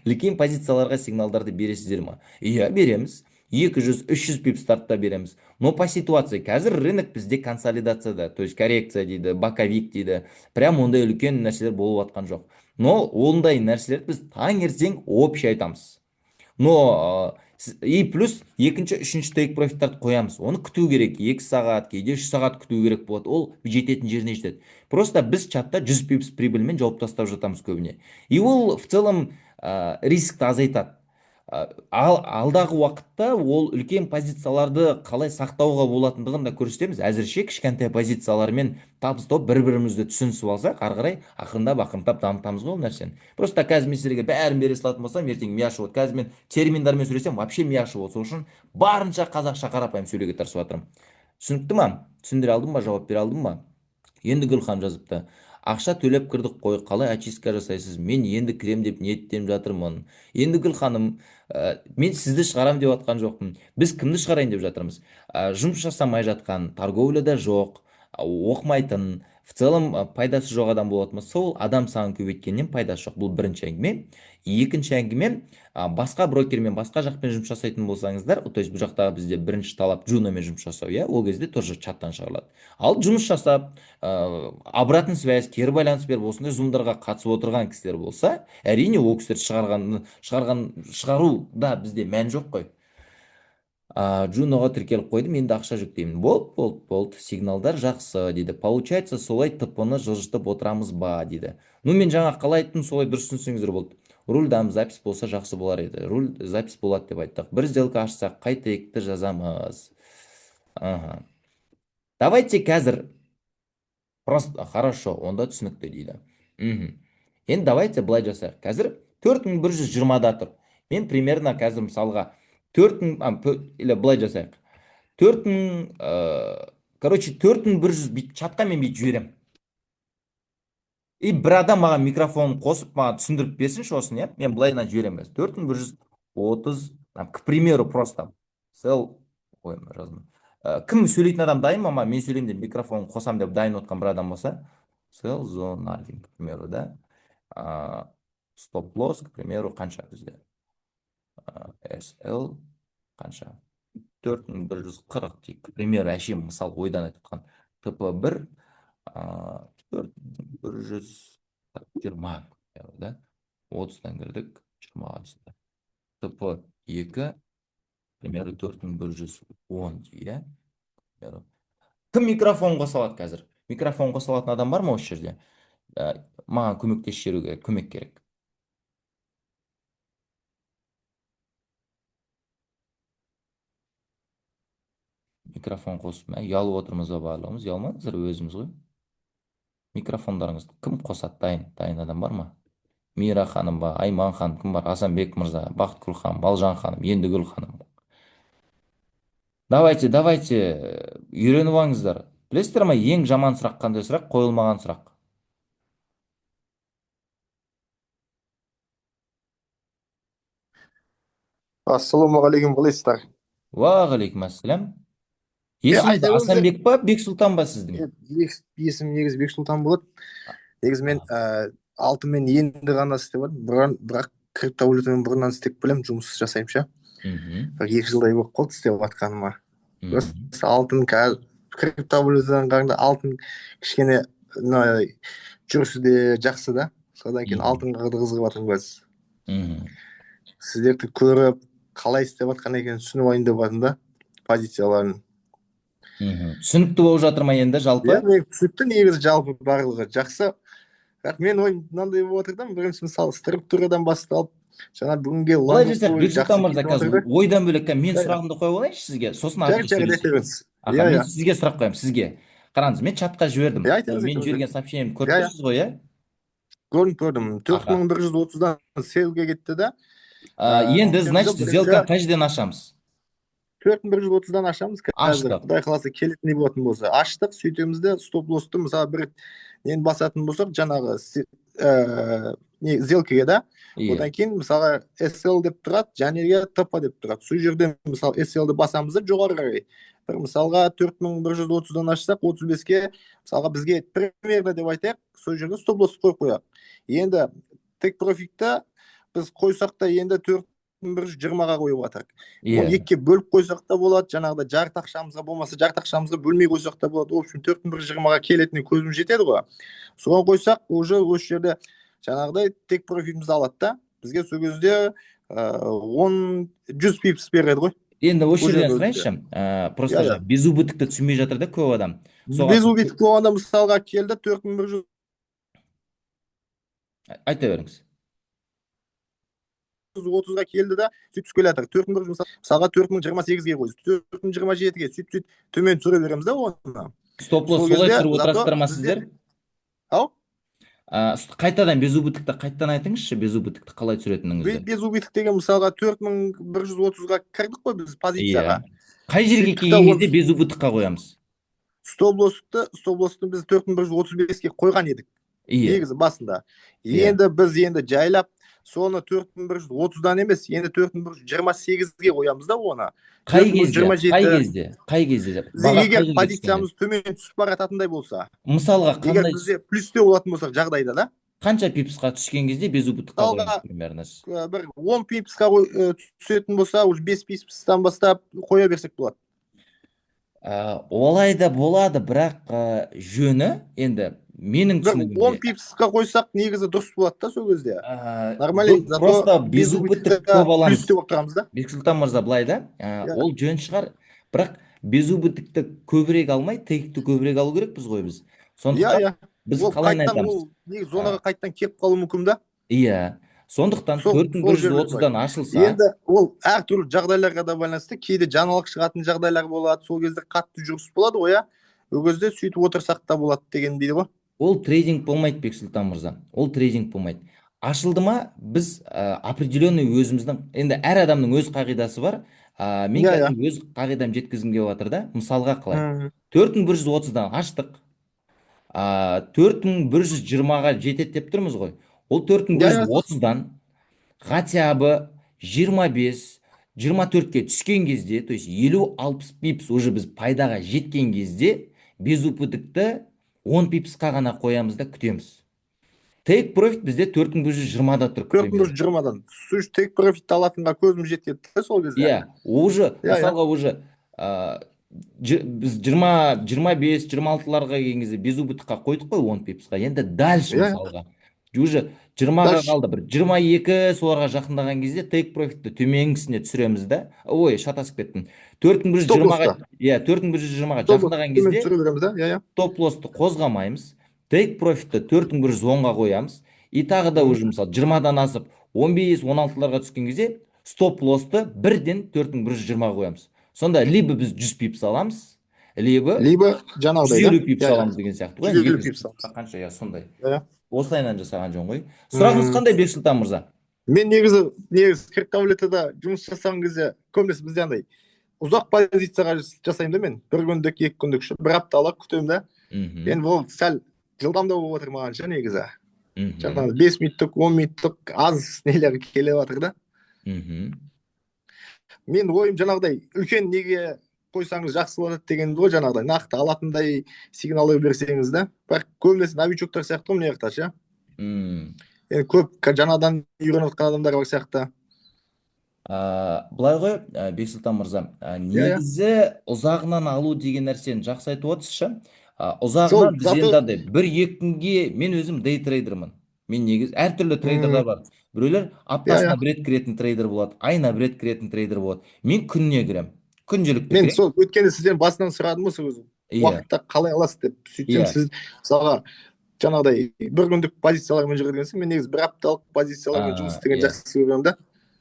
Speaker 1: Үлкен позицияларға сигналдарды бересіздер ма? Иә, береміз. 200, 300 пипстарды да береміз. Но по ситуации қазір рынок бізде консолидацияда, то есть коррекция дейді, боковик дейді. Прям ондай үлкен нәрселер болып жатқан жоқ. Но ондай нәрселерді біз таңертең общий айтамыз. Но и плюс екінші, үшінші тейк профиттарды қоямыз. Оны күту керек. 2 сағат, кейде 3 сағат күту керек болады. Ол жететін жеріне жетеді. Просто біз чатта 100 пипс прибыльмен жауып тастап жатамыз көбіне. И ол в целом рискті азайтады. Ал алдағы уақытта ол үлкен позицияларды қалай сақтауға болатындығын да көрсетеміз. Әзірше кішкентай позициялармен табыс тауып, бір-бірімізді түсінісіп алсақ, ары қарай ақырындап ақырындап дамытамыз ғой ол нәрсені. Просто қазір мен сіздерге бәрін бере салатын болсам, ертең ми ашып болады. Қазір мен терминдармен сөйлесем, вообще ми ашып болады. Сол үшін барынша қазақша қарапайым сөйлеуге тырысып жатырмын. Түсінікті ма? Түсіндіре алдым ба? Жауап бере алдым ба? Енді Гүлхан жазыпты. Ақша төлеп кірдік қой, қалай очистка жасайсыз? Мен енді кірем деп ниеттеніп жатырмын. Енді Гүл ханым, мен сізді шығарам деп жатқан жоқпын. Біз кімді шығарайын деп жатырмыз? Жұмыс жасамай жатқан, торговляда жоқ, оқымайтын, в целом пайдасы жоқ адам болатын болса, сол адам санын көбейткеннен пайдасы жоқ. Бұл бірінші әңгіме. Екінші әңгіме, басқа брокермен, басқа жақпен жұмыс жасайтын болсаңыздар, то есть бұл жақта бізде бірінші талап Джуномен жұмыс жасау, иә, ол кезде тоже чаттан шығарылады. Ал жұмыс жасап, обратный связь, кері байланыс беріп, осындай зумдарға қатысып отырған кісілер болса, әрине, ол кісілерді шығаруда бізде мән жоқ қой. Джуноға тіркеліп қойдым, енді ақша жүктеймін. Болды, болды, болды. Сигналдар жақсы дейді. Получается, солай ТП-ны жылжытып отырамыз ба дейді. Ну, мен жаңа қалай айттым, солай дұрыс түсінсеңіздер болды. Рульдам запись болса, жақсы болар еді. Руль запись болады деп айттық. Бір сделка ашсақ, қай тейкті жазамыз? Ага. Давайте қазір просто хорошо, онда түсінікті дейді. Енді давайте былай жасайық. Қазір 4120-да тұр. Мен примерно қазір мысалға 4000 или былай жасайық. 4000, короче, 4100 бүйтіп чатқа мен бүйтіп жіберемін. И бір адам маған микрофон қосып, маған түсіндіріп берсінші осыны, иә? Мен былайынан жіберемін қазір. 4130, там, к примеру, просто. Sell, ой, жаздым. Кім сөйлейтін адам дайын ма? Мен сөйлеймін деп микрофон қосам деп дайын отқан бір адам болса, sell зона деймін, к примеру, да? Стоп лосс, к примеру, қанша бізде? SL қанша? 4140 дейік. К примеру, әшейін мысал ойдан айтып отқан. ТП1 4120, к примеру, да? 30-дан кірдік, 20-ға түсті. ТП2, к примеру, 4110 дейік, иә? К примеру. Кім микрофон қоса алады қазір? Микрофон қоса алатын адам бар ма осы жерде? Маған көмектесіп жіберу керек, көмек керек. Микрофон қосып, мә, ұялып отырмыз ба барлығымыз? Ұялмаңыздар, өзіміз ғой. Микрофондарыңызды кім қосады? Дайын, дайын адам бар ма? Мира ханым ба, Айман ханым, кім бар? Асанбек мырза, Бақытгүл ханым, Балжан ханым, Ендігүл ханым. Давайте, давайте, үйреніп алыңыздар. Білесіздер ма, ең жаман сұрақ қандай сұрақ? Қойылмаған сұрақ.
Speaker 2: Ассалаумағалейкум, қалайсыздар?
Speaker 1: Уағалейкум ассалам. Есіміңіз
Speaker 2: айта беріңіздер.
Speaker 1: Асанбек па, Бексұлтан ба сіздің?
Speaker 2: Есімім негізі Бексұлтан болады. Негізі мен алтынмен енді ғана істеп жатырмын. Бұрын, бірақ криптовалютамен бұрыннан істеп білемін, жұмыс жасаймын ше. Бір 2 жылдай болып қалды істеп жатқаныма. Просто алтын қазір криптовалютадан қарағанда алтын кішкене мына жүрісі де жақсы да. Содан кейін алтынға да қызығып жатырмын қазір. Сіздерді көріп, қалай істеп жатқан екенін түсініп алайын деп жатырмын да, позицияларын.
Speaker 1: Түсінікті болып жатыр ма енді жалпы?
Speaker 2: Иә, мен түсінікті негізі, жалпы барлығы жақсы. Бірақ менің ойым мынандай болып отыр да, бірінші мысалы структурадан басталып, жаңа бүгінге
Speaker 1: Былай
Speaker 2: лонг
Speaker 1: жасайық,
Speaker 2: бойы
Speaker 1: Бексұлтан
Speaker 2: жақсы
Speaker 1: мырза,
Speaker 2: кетіп
Speaker 1: қазір
Speaker 2: отыр да.
Speaker 1: ойдан бөлек мен
Speaker 2: Иә, иә.
Speaker 1: сұрағымды қойып алайыншы сізге, сосын ары
Speaker 2: Жарайды,
Speaker 1: қарай
Speaker 2: жарайды,
Speaker 1: сөйлесейік.
Speaker 2: айта беріңіз.
Speaker 1: Аха,
Speaker 2: Иә,
Speaker 1: мен
Speaker 2: иә.
Speaker 1: сізге сұрақ қоямын, сізге. Қараңыз, мен чатқа жібердім.
Speaker 2: Иә, айтыңыз,
Speaker 1: Мен
Speaker 2: айтыңыз.
Speaker 1: жіберген сообщениемді көріп
Speaker 2: Иә, иә.
Speaker 1: тұрсыз ғой, иә?
Speaker 2: Көрдім, көрдім. Төрт
Speaker 1: Аха.
Speaker 2: мың бір жүз отыздан селге кетті да.
Speaker 1: Енді, значит,
Speaker 2: бірінші
Speaker 1: сделканы қай жерден ашамыз?
Speaker 2: 4130-дан ашамыз қазір.
Speaker 1: Аштық.
Speaker 2: Құдай қаласа, келетіндей болатын болса. Аштық, сөйтеміз де, стоп лоссты мысалы бір нені басатын болсақ, жаңағы Не сделкаға да.
Speaker 1: Иә.
Speaker 2: Одан кейін, мысалға, SL деп тұрады және де ТП деп тұрады. Сол жерде, мысалы, SL-ді басамыз да, жоғары қарай бір, мысалға, 4130-дан ашсақ, 35-ке, мысалға, бізге примерно деп айтайық, сол жерде стоп лосс қойып қояйық. Енді тейк профитті біз қойсақ та, енді 4120-ға қойып жатырық. Оны екіге бөліп қойсақ та болады, жаңағыдай жарты ақшамызға, болмаса жарты ақшамызға бөлмей қойсақ та болады. В общем, 4120-ға келетініне көзіміз жетеді ғой. Соған қойсақ, уже осы жерде жаңағыдай тейк профитімізді алады да, бізге сол кезде 10, 100 пипс береді ғой.
Speaker 1: Енді осы
Speaker 2: Ол
Speaker 1: жерден
Speaker 2: жерде.
Speaker 1: сұрайыншы, просто
Speaker 2: Иә.
Speaker 1: жаңа безубытокты түсінбей жатыр да көп адам. Соған
Speaker 2: Без убыток болғанда, мысалға, келді 4100
Speaker 1: Айта беріңіз.
Speaker 2: отызға келді да, сөйтіп түсіп келе жатыр. 4100, мысалға, 4028-ге қойды, 4027-ге, сөйтіп, сөйтіп төмен түсіре береміз да оны.
Speaker 1: Стоп лосс
Speaker 2: Сол
Speaker 1: солай
Speaker 2: кезде
Speaker 1: түсіріп
Speaker 2: зато
Speaker 1: отырасыздар ма
Speaker 2: бізде
Speaker 1: сіздер?
Speaker 2: Ау?
Speaker 1: Қайтадан безубытокты қайтадан айтыңызшы, безубытокты қалай түсіретініңізді.
Speaker 2: Без убыток деген, мысалға, 4130-ға кірдік қой біз позицияға.
Speaker 1: Қай жерге
Speaker 2: Сөйттік та,
Speaker 1: келген кезде безубытокқа қоямыз?
Speaker 2: Стоп лоссты біз 4135-ке қойған едік негізі басында. Енді біз енді жайлап соны 4130-дан емес, енді 4128-ге қоямыз да оны.
Speaker 1: Қай кезде?
Speaker 2: 4127.
Speaker 1: Қай кезде? Қай кезде деп?
Speaker 2: Бізде
Speaker 1: Баға
Speaker 2: егер
Speaker 1: қай жерге түскенде?
Speaker 2: позициямыз төмен түсіп бара жататындай болса,
Speaker 1: Мысалға,
Speaker 2: егер
Speaker 1: қандай
Speaker 2: бізде плюсте болатын болсақ жағдайда да.
Speaker 1: Қанша пипсқа түскен кезде безубытокқа
Speaker 2: Мысалға,
Speaker 1: қоямыз примерно?
Speaker 2: бір 10 пипсқа түсетін болса, уже 5 пипстан бастап қоя берсек болады.
Speaker 1: Олай да болады, бірақ жөні енді менің
Speaker 2: Бір 10
Speaker 1: түсінігімде
Speaker 2: пипсқа қойсақ, негізі дұрыс болады да сол кезде. Нормально, зато
Speaker 1: просто
Speaker 2: без
Speaker 1: безубыток
Speaker 2: убытокта
Speaker 1: көп аламыз.
Speaker 2: Плюсте болып тұрамыз да.
Speaker 1: Бексұлтан мырза, былай да, ол жөн шығар, бірақ безубытокты көбірек алмай, тейкті көбірек алу керекпіз ғой біз. Сондықтан біз
Speaker 2: Ол
Speaker 1: қалай
Speaker 2: қайтадан
Speaker 1: айтамыз?
Speaker 2: ол негізі зонаға қайтадан келіп қалуы мүмкін да.
Speaker 1: Иә, сондықтан
Speaker 2: Сол
Speaker 1: төрт мың
Speaker 2: сол
Speaker 1: бір жүз
Speaker 2: жерлер
Speaker 1: отыздан ашылса
Speaker 2: Енді ол әртүрлі жағдайларға да байланысты. Кейде жаңалық шығатын жағдайлар болады, сол кезде қатты жүріс болады ғой, иә. Ол кезде сөйтіп отырсақ та болады деген дейді ғой.
Speaker 1: Ол трейдинг болмайды, Бексұлтан мырза, ол трейдинг болмайды. Ашылды ма, біз определенный өзіміздің, енді әр адамның өз қағидасы бар. Мен
Speaker 2: иә иә
Speaker 1: қазір өз қағидамды жеткізгім келіп жатыр да. Мысалға, қалай? 4130-дан аштық, 4120-ға жетеді деп тұрмыз ғой. Ол төрт мың бір
Speaker 2: иә
Speaker 1: жүз
Speaker 2: иә
Speaker 1: отыздан хотя бы 25, 24-ке түскен кезде, то есть 50-60 пипс уже біз пайдаға жеткен кезде, безубытокты 10 пипсқа ғана қоямыз да, күтеміз. Тейк профит бізде 4120-да тұр, к
Speaker 2: төрт мың бір
Speaker 1: примеру.
Speaker 2: жүз жиырмадан тейк профит алатынға көзім жетеді да сол кезде.
Speaker 1: Иә, уже
Speaker 2: иә иә
Speaker 1: мысалға, уже біз 20, 25, 26-ларға келген кезде безубытокқа қойдық қой 10 пипсқа. Енді дальше
Speaker 2: иә
Speaker 1: мысалға уже 20-ға
Speaker 2: Дальше
Speaker 1: қалды, бір 22, соларға жақындаған кезде тейк профитті төменгісіне түсіреміз да. Ой, шатасып кеттім.
Speaker 2: Стоп
Speaker 1: 4120-ға,
Speaker 2: лоссты
Speaker 1: иә, 4120-ға
Speaker 2: стоп лосс
Speaker 1: жақындаған
Speaker 2: төмен
Speaker 1: кезде
Speaker 2: түсіре береміз да, иә иә
Speaker 1: стоп лоссты қозғамаймыз, тейк профитті 4110-ға қоямыз. И тағы да уже, мысалы, 20-дан асып 15, 16-ларға түскен кезде стоп лоссты бірден 4120-ға қоямыз. Сонда либо біз 100 пипс аламыз, либо
Speaker 2: Либо жаңағыдай да
Speaker 1: 150 пипс аламыз деген сияқты ғой.
Speaker 2: жүз
Speaker 1: Енді
Speaker 2: елу
Speaker 1: 200
Speaker 2: пипс аламыз.
Speaker 1: Қанша, иә, сондай.
Speaker 2: Иә.
Speaker 1: Осылайынан жасаған жөн ғой. Сұрағыңыз қандай, Бексұлтан мырза?
Speaker 2: Мен негізі криптовалютада жұмыс жасаған кезде көбінесе бізде андай ұзақ позицияға жасаймын да мен, бір күндік, 2 күндік ше, бір апталық күтемін да. Енді ол сәл жылдамдау болып жатыр маған ше негізі. Жаңағы 5 минуттық, 10 минуттық аз нелер келіп жатыр да. Мен ойым жаңағыдай үлкен неге қойсаңыз жақсы болады деген ғой, жаңағыдай нақты алатындай сигналдар берсеңіз да. Бірақ көбінесе новичоктар сияқты ғой мына жақта ше. Енді көп жаңадан үйреніп жатқан адамдар бар сияқты.
Speaker 1: Былай ғой, Бексұлтан мырза,
Speaker 2: иә иә
Speaker 1: негізі ұзағынан алу деген нәрсені жақсы айтып отырсыз ше.
Speaker 2: Сол
Speaker 1: Ұзағынан біз
Speaker 2: зато
Speaker 1: енді андай бір екі күнге, мен өзім дей трейдермін. Мен негізі, әртүрлі трейдерлар бар. Біреулер аптасына бір рет кіретін трейдер болады, айына бір рет кіретін трейдер болады. Мен күніне кіремін, күнделікті
Speaker 2: Мен
Speaker 1: кіремін.
Speaker 2: сол өткенде сізден басынан сұрадым ғой сол уақытта қалай аласыз деп. Сөйтсем, сіз, мысалға, жаңағыдай бір күндік позициялармен жүрген екенсіз. Мен негізі бір апталық позициялармен жұмыс істеген жақсы көремін да.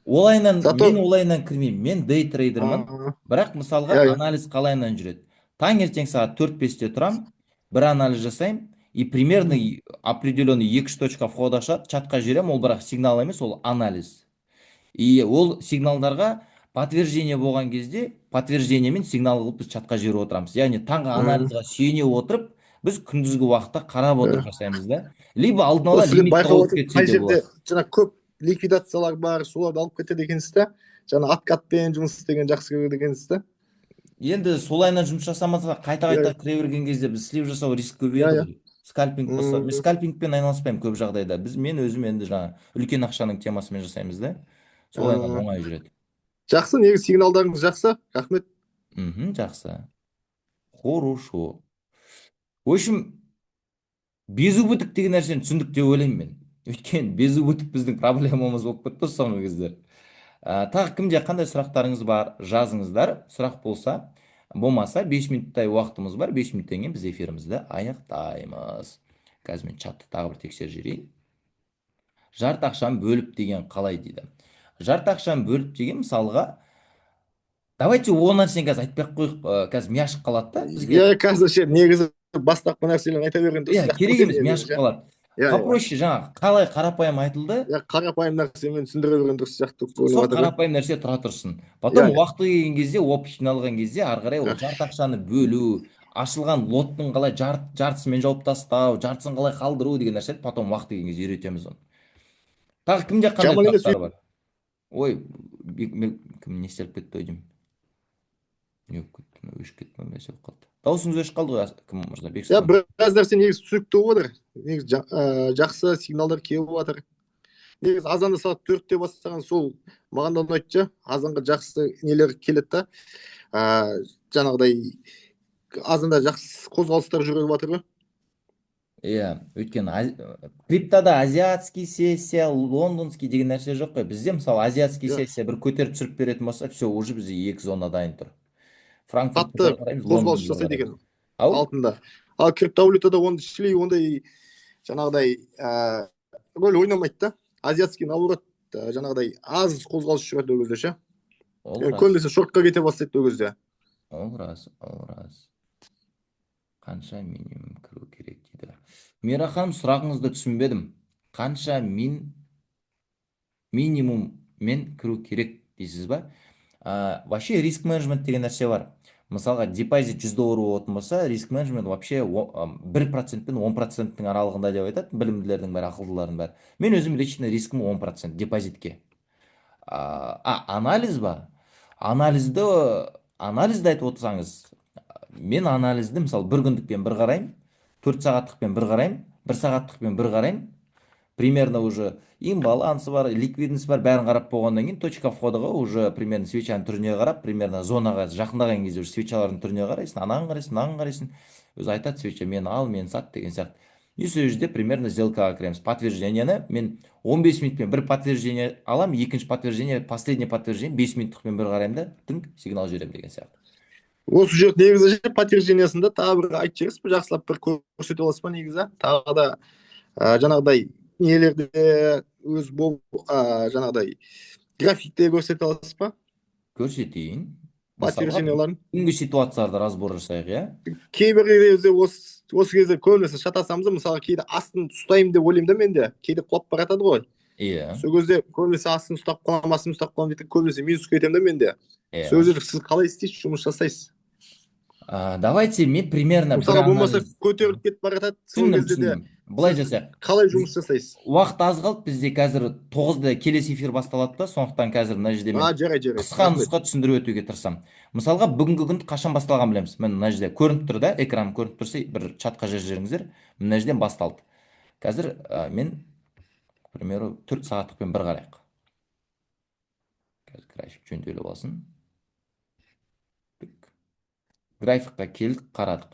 Speaker 1: Олайынан
Speaker 2: Зато
Speaker 1: мен олайынан кірмеймін, мен дей трейдермін. Бірақ мысалға,
Speaker 2: иә иә
Speaker 1: анализ қалайынан жүреді? Таңертең сағат 4-5-те тұрамын, бір анализ жасаймын и примерно определенный екі үш точка входа ашады, чатқа жіберемін. Ол бірақ сигнал емес, ол анализ. И ол сигналдарға подтверждение болған кезде, подтверждениемен сигнал қылып біз чатқа жіберіп отырамыз. Яғни таңғы анализға сүйене отырып Біз күндізгі уақытта қарап отырып жасаймыз да, либо алдын ала
Speaker 2: Сіздер
Speaker 1: лимитті
Speaker 2: байқап
Speaker 1: қойып
Speaker 2: отырып,
Speaker 1: кетсе
Speaker 2: қай
Speaker 1: де
Speaker 2: жерде
Speaker 1: болады.
Speaker 2: жаңа көп ликвидациялар бар, соларды алып кетеді екенсіз да. Жаңа откатпен жұмыс істеген жақсы көреді екенсіз да.
Speaker 1: Енді солайынан жұмыс жасамаса, қайта қайта кіре берген кезде біз слив жасау риск көбейеді ғой. Скальпинг болса, мен скальпингпен айналыспаймын көп жағдайда. Біз, мен өзім енді жаңа үлкен ақшаның темасымен жасаймыз да, солайынан оңай жүреді.
Speaker 2: Жақсы, негізі сигналдарыңыз жақсы, рахмет.
Speaker 1: Жақсы, хорошо. В общем, безубыток деген нәрсені түсіндік деп ойлаймын мен, өйткені безубыток біздің проблемамыз болып кетті соңғы кездері. Тағы кімде қандай сұрақтарыңыз бар, жазыңыздар. Сұрақ болса, болмаса, 5 минуттай уақытымыз бар. 5 минуттан кейін біз эфирімізді аяқтаймыз. Қазір мен чатты тағы бір тексеріп жіберейін. Жарты ақшаны бөліп деген қалай дейді. Жарты ақшаны бөліп деген, мысалға, давайте ол нәрсені қазір айтпай ақ қояйық, қазір ми ашып қалады да бізге.
Speaker 2: Иә, қазір ше, негізі бастапқы нәрселерін айта берген дұрыс
Speaker 1: Иә,
Speaker 2: сияқты
Speaker 1: керек
Speaker 2: ғой
Speaker 1: емес, ми
Speaker 2: негізі
Speaker 1: ашып
Speaker 2: ше.
Speaker 1: қалады.
Speaker 2: иә иә
Speaker 1: Попроще, жаңағы қалай қарапайым айтылды.
Speaker 2: Иә, қарапайым нәрсемен түсіндіре берген дұрыс сияқты болып көрініп
Speaker 1: Сол
Speaker 2: жатыр ғой.
Speaker 1: қарапайым нәрсе тұра тұрсын. Потом уақыты келген кезде, опыт жиналған кезде, ары қарай ол жарты ақшаны бөлу, ашылған лоттың қалай жартысымен жауып тастау, жартысын қалай қалдыру деген нәрселерді потом уақыты келген кезде үйретеміз оны. Тағы кімде қандай
Speaker 2: Жаман емес.
Speaker 1: сұрақтар бар? Ой, кім, не істеліп кетті ой деймін, не болып кетті мынау, өшіп кетті ма, нәрсе болып қалды, дауысыңыз өшіп қалды ғой, кім мырза?
Speaker 2: Иә.
Speaker 1: Бексұлтан.
Speaker 2: Біраз нәрсе негізі түсінікті болып жатыр. Негізі жақсы сигналдар келіп жатыр. Негізі азанда сағат 4-те бастаған сол маған да ұнайды ше. Азанға жақсы нелер келеді да, жаңағыдай азанда жақсы қозғалыстар жүріп жатыр ғой.
Speaker 1: Иә, өйткені криптода азиатский сессия, лондонский деген нәрсе жоқ қой бізде. Мысалы, азиатский сессия бір көтеріп түсіріп беретін болса, все, уже бізде екі зона дайын тұр. Франкфуртты
Speaker 2: Қатты
Speaker 1: да қараймыз,
Speaker 2: қозғалыс
Speaker 1: Лондонды да
Speaker 2: жасайды
Speaker 1: қараймыз.
Speaker 2: екен
Speaker 1: Ау.
Speaker 2: алтында. Ал криптовалютада ондай шли ондай жаңағыдай рөл ойнамайды да. Азиатский, наоборот, жаңағыдай аз қозғалыс жүреді ол кезде ше.
Speaker 1: Ол рас.
Speaker 2: Көбінесе шортқа кете бастайды ол кезде.
Speaker 1: Ол рас, ол рас. Қанша минимум кіру керек дейді. Мира ханым, сұрағыңызды түсінбедім. Қанша минимуммен кіру керек дейсіз ба? Вообще риск менеджмент деген нәрсе бар. Мысалға, депозит 100 доллар болатын болса, риск менеджмент вообще 1% пен 10%-тің аралығында деп айтады білімділердің бәрі, ақылдылардың бәрі. Мен өзім лично рискім 10% депозитке. Анализ ба? Анализді айтып отырсаңыз, мен анализді, мысалы, бір күндікпен бір қараймын, 4 сағаттықпен бір қараймын, бір сағаттықпен бір қараймын. Примерно уже имбалансы бар, ликвидность бар, бәрін қарап болғаннан кейін точка входаға уже примерно свечаның түріне қарап, примерно зонаға жақындаған кезде уже свечалардың түріне қарайсың, анаған қарайсың, мынаған қарайсың, өзі айтады свеча: мені ал, мені сат деген сияқты. И сол жерде примерно сделкаға кіреміз. Подтверждениені мен 15 минутпен бір подтверждение аламын, екінші подтверждение, последний подтверждение 5 минуттықпен бір қараймын да, тың сигнал жіберемін деген сияқты.
Speaker 2: Осы жерде негізі ше, подтверждениесінде тағы бір айтып жібересіз бе, жақсылап бір көрсете аласыз ба негізі? Тағы да жаңағыдай нелерде өз бол, жаңағыдай графикте көрсете аласыз ба?
Speaker 1: Көрсетейін. Мысалға,
Speaker 2: Подтвержденияларын.
Speaker 1: бүгінгі ситуацияларды разбор жасайық, иә.
Speaker 2: Кейбір кезде осы кезде көбінесе шатасамыз да. Мысалы, кейде астын ұстаймын деп ойлаймын да мен де, кейде құлап бара жатады ғой. Сол кезде көбінесе астын ұстап қаламын, астын ұстап қаламын дейді, көбінесе минусқа кетемін да мен де. Сол жерде сіз қалай істейсіз, жұмыс жасайсыз?
Speaker 1: Давайте мен примерно бір
Speaker 2: Мысалға, болмаса
Speaker 1: анализ
Speaker 2: көтеріліп кетіп бара жатады сол
Speaker 1: Түсіндім,
Speaker 2: кезде де
Speaker 1: түсіндім. Былай
Speaker 2: сіз
Speaker 1: жасайық.
Speaker 2: қалай жұмыс жасайсыз?
Speaker 1: Уақыт аз қалды бізде, қазір 9-да келесі эфир басталады да, сондықтан қазір мына жерде мен
Speaker 2: А, жарайды, жарайды,
Speaker 1: қысқа
Speaker 2: рахмет.
Speaker 1: нұсқа түсіндіріп өтуге тырысамын. Мысалға, бүгінгі күн қашан басталғанын білеміз. Міне, мына жерде көрініп тұр да, экран көрініп тұрса, бір чатқа жазып жіберіңіздер. Мына жерден басталды. Қазір мен, к примеру, 4 сағаттықпен бір қарайық. Қазір график жөнделіп алсын. Тік. Графикқа келдік, қарадық.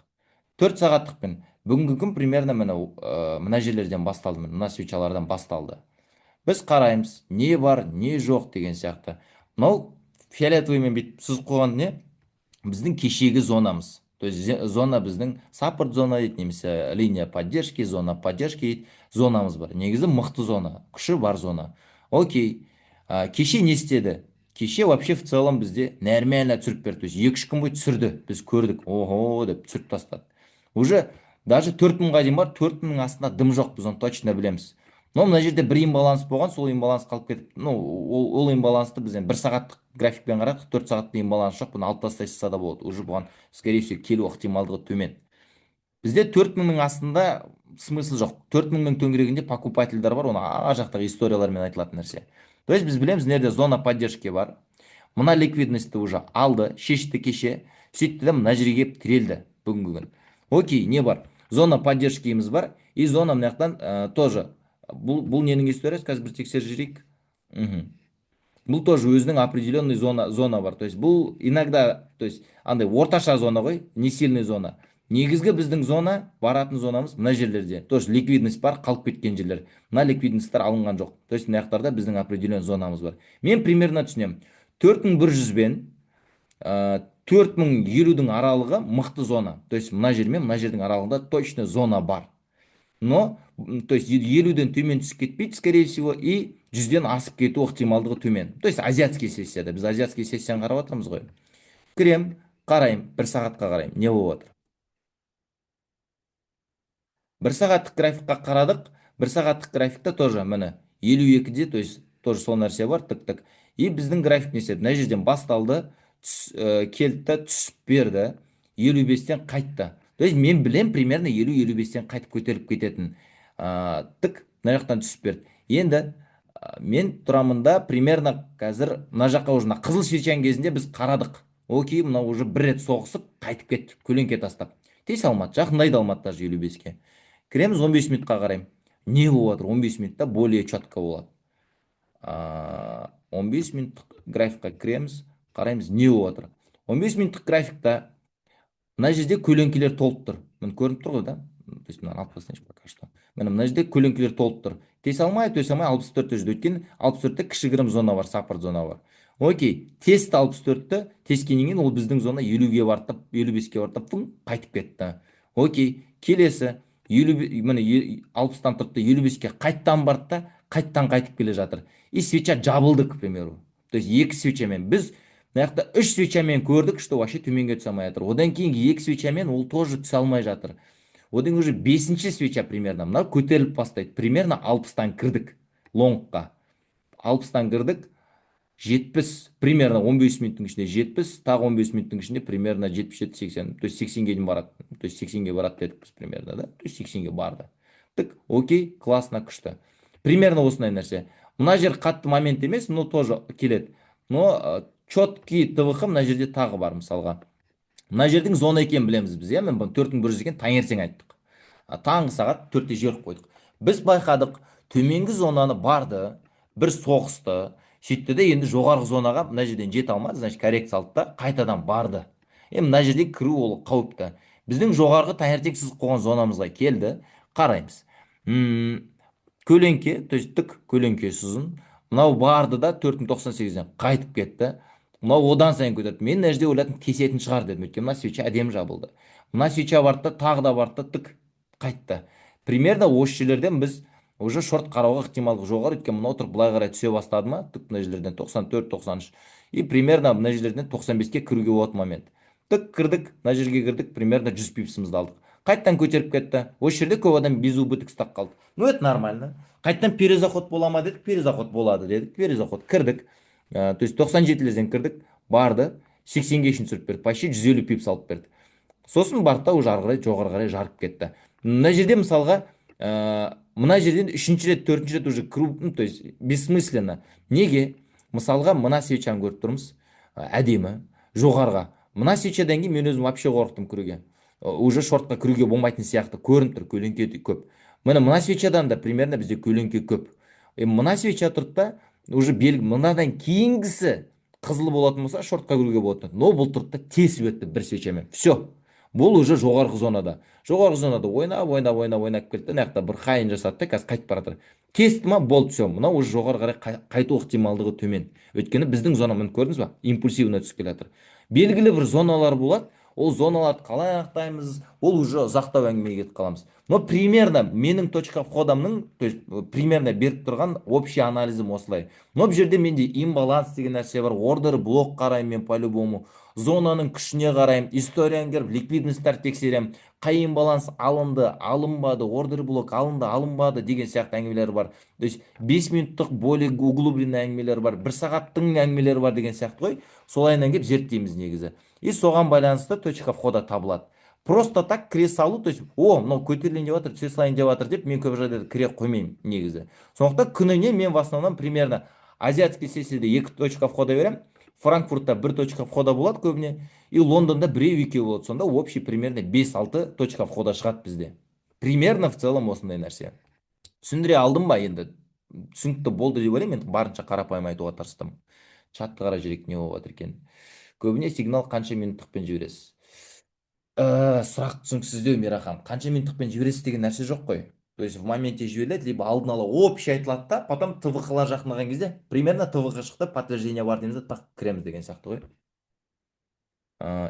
Speaker 1: 4 сағаттықпен бүгінгі күн примерно міне, мына жерлерден басталды, міне, мына свечалардан басталды. Біз қараймыз, не бар, не жоқ деген сияқты. Мынау фиолетовыймен бүйтіп сызып қойған не? Біздің кешегі зонамыз. То есть зона біздің саппорт зона дейді, немесе линия поддержки, зона поддержки дейді. Зонамыз бар. Негізі мықты зона, күші бар зона. Окей. Кеше не істеді? Кеше вообще в целом бізде нормально түсіріп берді. То есть 2-3 күн бойы түсірді. Біз көрдік. Ого деп түсіріп тастады. Уже даже 4000-ға дейін бар, 4000-ның астында дым жоқ, біз оны точно білеміз. Но мына жерде бір имбаланс болған, сол имбаланс қалып кетіп, ну, ол имбалансты біз енді бір сағаттық графикпен қарадық, 4 сағатта имбаланс жоқ, бұны алып тастай салса да болады. Уже бұған, скорее всего, келу ықтималдығы төмен. Бізде 4000-ның астында смысл жоқ. 4000-ның төңірегінде покупательдер бар, оны ар жақтағы историялармен айтылатын нәрсе. То есть біз білеміз, мына жерде зона поддержки бар. Мына ликвидностьті уже алды, шешті кеше, сөйтті да, мына жерге келіп тірелді бүгінгі күн. Окей, не бар? Зона поддержкиміз бар и зона мына жақтан тоже. Бұл ненің историясы? Қазір бір тексеріп жіберейік. Бұл тоже өзінің определенный зона бар. То есть бұл иногда, то есть андай орташа зона ғой, не сильный зона. Негізгі біздің зона, баратын зонамыз мына жерлерде. Тоже ликвидность бар, қалып кеткен жерлер. Мына ликвидностьтар алынған жоқ. То есть мына жақтарда біздің определенный зонамыз бар. Мен примерно түсінемін. 4100 бен 4050-дің аралығы мықты зона. То есть мына жер мен мына жердің аралығында точно зона бар. Но, то есть 50-ден төмен түсіп кетпейді, скорее всего, и 100-ден асып кету ықтималдығы төмен. То есть азиатский сессияда, біз азиатский сессияны қарап жатырмыз ғой. Кірем, қараймын, бір сағатқа қараймын, не болып жатыр. Бір сағаттық графикқа қарадық, бір сағаттық графикта тоже міне 52-де, то есть тоже сол нәрсе бар, тік тік. И біздің график не істеді? Мына жерден басталды, келді да түсіп берді, 55-тен қайтты. То есть мен білем, примерно 50-55-тен қайтып көтеріліп кететін. Тік мына жақтан түсіп берді. Енді мен тұрамын да, примерно қазір мына жаққа уже мына қызыл свечаның кезінде біз қарадық. Окей, мынау уже бір рет соғысып қайтып кетті, көлеңке тастап. Тесе алмады, жақындай да алмады даже 55-ке. Кіреміз, 15 минутқа қараймын. Не болып жатыр? 15 минутта более четко болады. 15 минуттық графикқа кіреміз, қараймыз, не болып жатыр. 15 минуттық графикта мына жерде көлеңкелер толып тұр. Міне, көрініп тұр ғой да? То есть мынаны алып тастайыншы пока что. Міне, мына жерде көлеңкелер толып тұр. Тесе алмай, төсе алмай 64-те жүрді. Өйткені 64-те кішігірім зона бар, саппорт зона бар. Окей, тесті 64-ті, тескеннен кейін ол біздің зона 50-ге барды да, 55-ке барды да, фың, қайтып кетті. Окей, келесі 50, міне, 60-тан тұрды да, 55-ке қайттан барды да, қайттан қайтып келе жатыр. И свеча жабылды, к примеру. То есть екі свечамен біз мына жақта үш свечамен көрдік, что вообще төменге түсе алмай жатыр. Одан кейінгі екі свечамен ол тоже түсе алмай жатыр. Одан кейін уже бесінші свеча примерно мынау көтеріліп бастайды. Примерно 60-тан кірдік лонгқа. 60-тан кірдік, 70, примерно 15 минуттың ішінде 70, тағы 15 минуттың ішінде примерно 77-80, то есть 80-ге дейін барады. То есть 80-ге барады дедік біз примерно, да? То есть 80-ге барды. Тік, окей, классно, күшті. Примерно осындай нәрсе. Мына жер қатты момент емес, но тоже келеді. Но четкий ТВХ мына жерде тағы бар мысалға. Мына жердің зона екенін білеміз біз, иә? Мен бұны 4100 екен таңертең айттық. Таңғы сағат 4-те жіберіп қойдық. Біз байқадық, төменгі зонаны барды, бір соғысты, сөйтті де, енді жоғарғы зонаға мына жерден жете алмады, значит, коррекция алды да, қайтадан барды. Енді мына жерде кіру ол қауіпті. Біздің жоғарғы таңертең сызып қойған зонамызға келді, қараймыз. Көлеңке, то есть тік көлеңкесі ұзын. Мынау барды да 4098-ден қайтып кетті. Мынау одан сайын көтерді. Мен мына жерде ойладым, кесетін шығар дедім. Өйткені мына свеча әдемі жабылды. Мына свеча барды да, тағы да барды да, тік қайтты. Примерно осы жерлерден біз уже шорт қарауға ықтималдық жоғары, өйткені мынау тұрып былай қарай түсе бастады ма, тік мына жерлерден 94, 93 и примерно мына жерлерден 95-ке кіруге болады момент. Тік кірдік, мына жерге кірдік, примерно 100 пипсімізді алдық. Қайттан көтеріп кетті. Осы жерде көп адам без убыток ұстап қалды. Ну, это нормально. Қайттан перезаход бола ма дедік, перезаход болады дедік, перезаход кірдік. То есть 97-лерден кірдік, барды, 80-ге шейін түсіріп берді, почти 150 пипс алып берді. Сосын барды да, уже ары қарай жоғары қарай жарып кетті. Мына жерде мысалға, мына жерден үшінші рет, төртінші рет уже кіру, ну, то есть бессмысленно. Неге? Мысалға, мына свечаны көріп тұрмыз, әдемі, жоғарыға. Мына свечадан кейін мен өзім вообще қорықтым кіруге. Уже шортқа кіруге болмайтын сияқты көрініп тұр, көлеңке көп. Міне, мына свечадан да примерно бізде көлеңке көп. Мына свеча тұрды да, уже белгі, мынадан кейінгісі қызыл болатын болса, шортқа кіруге болатын. Но бұл тұрды да, тесіп өтті бір свечамен. Все. Бұл уже жоғарғы зонада. Жоғарғы зонада ойнап, ойнап, ойнап, ойнап келді. Мына жақта бір хайын жасады да, қазір қайтып бара жатыр. Кесті ма, болды, все. Мынау уже жоғары қарай қайту ықтималдығы төмен. Өйткені біздің зона, міне, көрдіңіз ба? Импульсивно түсіп келе жатыр. Белгілі бір зоналар болады. Ол зоналарды қалай анықтаймыз? Ол уже ұзақтау әңгімеге кетіп қаламыз. Но примерно менің точка входамның, то есть примерно беріп тұрған общий анализім осылай. Но бұл жерде менде имбаланс деген нәрсе бар, ордер блок қараймын мен по-любому. Зонаның күшіне қараймын, историяны кіріп, ликвидностьтарды тексеремін. Қай имбаланс алынды, алынбады, ордер блок алынды, алынбады деген сияқты әңгімелер бар. То есть 5 минуттық более углубленный әңгімелер бар, бір сағаттың әңгімелері бар деген сияқты ғой. Солайынан келіп зерттейміз негізі. И соған байланысты точка входа табылады. Просто так кіре салу, то есть о, мынау көтерілейін деп жатыр, түсе салайын деп жатыр деп, мен көп жағдайда кіре қоймаймын негізі. Сондықтан күніне мен в основном примерно азиатский сессияда екі точка входа беремін, Франкфуртта бір точка входа болады көбіне, и Лондонда біреу, екеу болады. Сонда общий примерно 5-6 точка входа шығады бізде примерно. В целом осындай нәрсе. Түсіндіре алдым ба енді? Түсінікті болды деп ойлаймын енді, барынша қарапайым айтуға тырыстым. Чатты қарап жіберейік, не болып жатыр екен. Көбіне сигнал қанша минуттықпен жібересіз? Сұрақ түсініксіздеу, Мирахан. Қанша минуттықпен жібересіз деген нәрсе жоқ қой. То есть в моменте жіберіледі либо алдын ала общий айтылады да, потом ТВХ-лар жақындаған кезде примерно ТВХ шықты, подтверждение бар дейміз да, так, кіреміз деген сияқты ғой.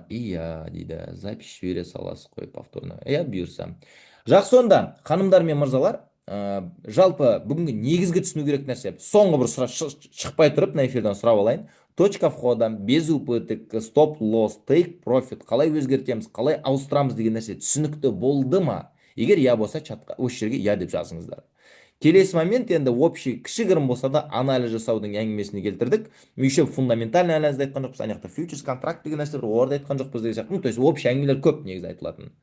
Speaker 1: Иә дейді, запись жібере саласыз ғой повторно. Иә, бұйырса. Жақсы, онда, ханымдар мен мырзалар, жалпы бүгінгі негізгі түсіну керек нәрсе, соңғы бір сұрақ шықпай тұрып мына эфирден сұрап алайын. Точка входа, безубыток, стоп лосс, тейк профит қалай өзгертеміз, қалай ауыстырамыз деген нәрсе түсінікті болды ма? Егер иә болса, чатқа осы жерге иә деп жазыңыздар. Келесі момент, енді общий кішігірім болса да анализ жасаудың әңгімесіне келтірдік. Еще фундаментальный анализді айтқан жоқпыз, ана жақта фьючерс контракт деген нәрсе бар, оларды айтқан жоқпыз деген сияқты. Ну, то есть общий әңгімелер көп негізі айтылатын,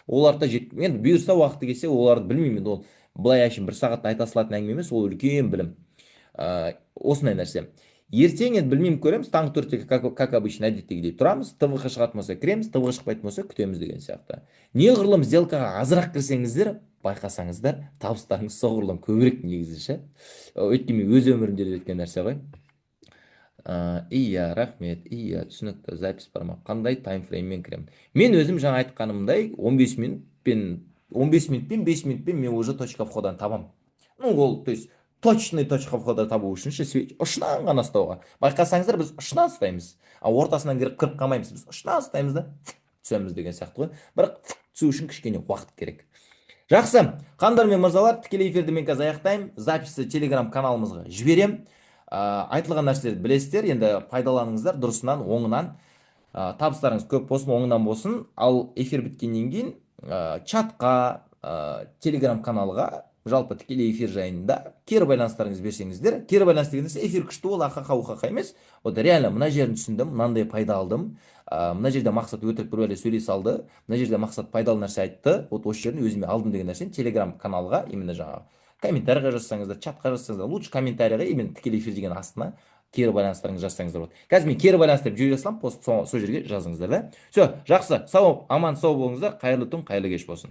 Speaker 1: оларды да жет, енді бұйырса, уақыты келсе оларды, білмеймін енді, ол былай әшейін бір сағатта айта салатын әңгіме емес, ол үлкен білім. Осындай нәрсе. Ертең енді білмеймін, көреміз, таңғы 4-те как обычно, әдеттегідей тұрамыз. ТВХ шығатын болса, кіреміз, ТВХ шықпайтын болса, күтеміз деген сияқты. Неғұрлым сделкаға азырақ кірсеңіздер, байқасаңыздар, табыстарыңыз соғұрлым көбірек негізі ше. Өйткені мен өз өмірімде де өткен нәрсе ғой. Иә, рахмет, иә, түсінікті. Запись бар ма? Қандай таймфрейммен кіремін? Мен өзім жаңа айтқанымдай, 15 минутпен, 15 минутпен, 5 минутпен мен уже точка входаны табамын. Ну, ол, то есть точный точка входа табу үшін ше, ұшынан ғана ұстауға. Байқасаңыздар, біз ұшынан ұстаймыз, а ортасынан кіріп қалмаймыз. Біз ұшынан ұстаймыз да, түсеміз деген сияқты ғой. Бірақ түсу үшін кішкене уақыт керек. Жақсы, ханымдар мен мырзалар, тікелей эфирді мен қазір аяқтаймын. Записьті Телеграм каналымызға жіберем. Айтылған нәрселерді білесіздер енді, пайдаланыңыздар дұрысынан, оңынан. Табыстарыңыз көп болсын, оңынан болсын. Ал эфир біткеннен кейін чатқа, Телеграм каналға жалпы тікелей эфир жайында кері байланыстарыңызды берсеңіздер. Кері байланыс деген нәрсе эфир күшті ол, ахаха, ухаха емес. Вот реально мына жерін түсіндім, мынандай пайда алдым, мына жерде Мақсат өтірік бір бәле сөйлей салды, мына жерде Мақсат пайдалы нәрсе айтты, вот осы жерін өзіме алдым деген нәрсені Телеграм каналға именно жаңағы комментарийға жазсаңыздар, чатқа жазсаңыздар, лучше комментарийға, именно тікелей эфир деген астына кері байланыстарыңызды жазсаңыздар болады. Қазір мен кері байланыс деп жібере саламын пост, сол жерге жазыңыздар да. Все, жақсы, сау, аман сау болыңыздар. Қайырлы түн, қайырлы кеш болсын.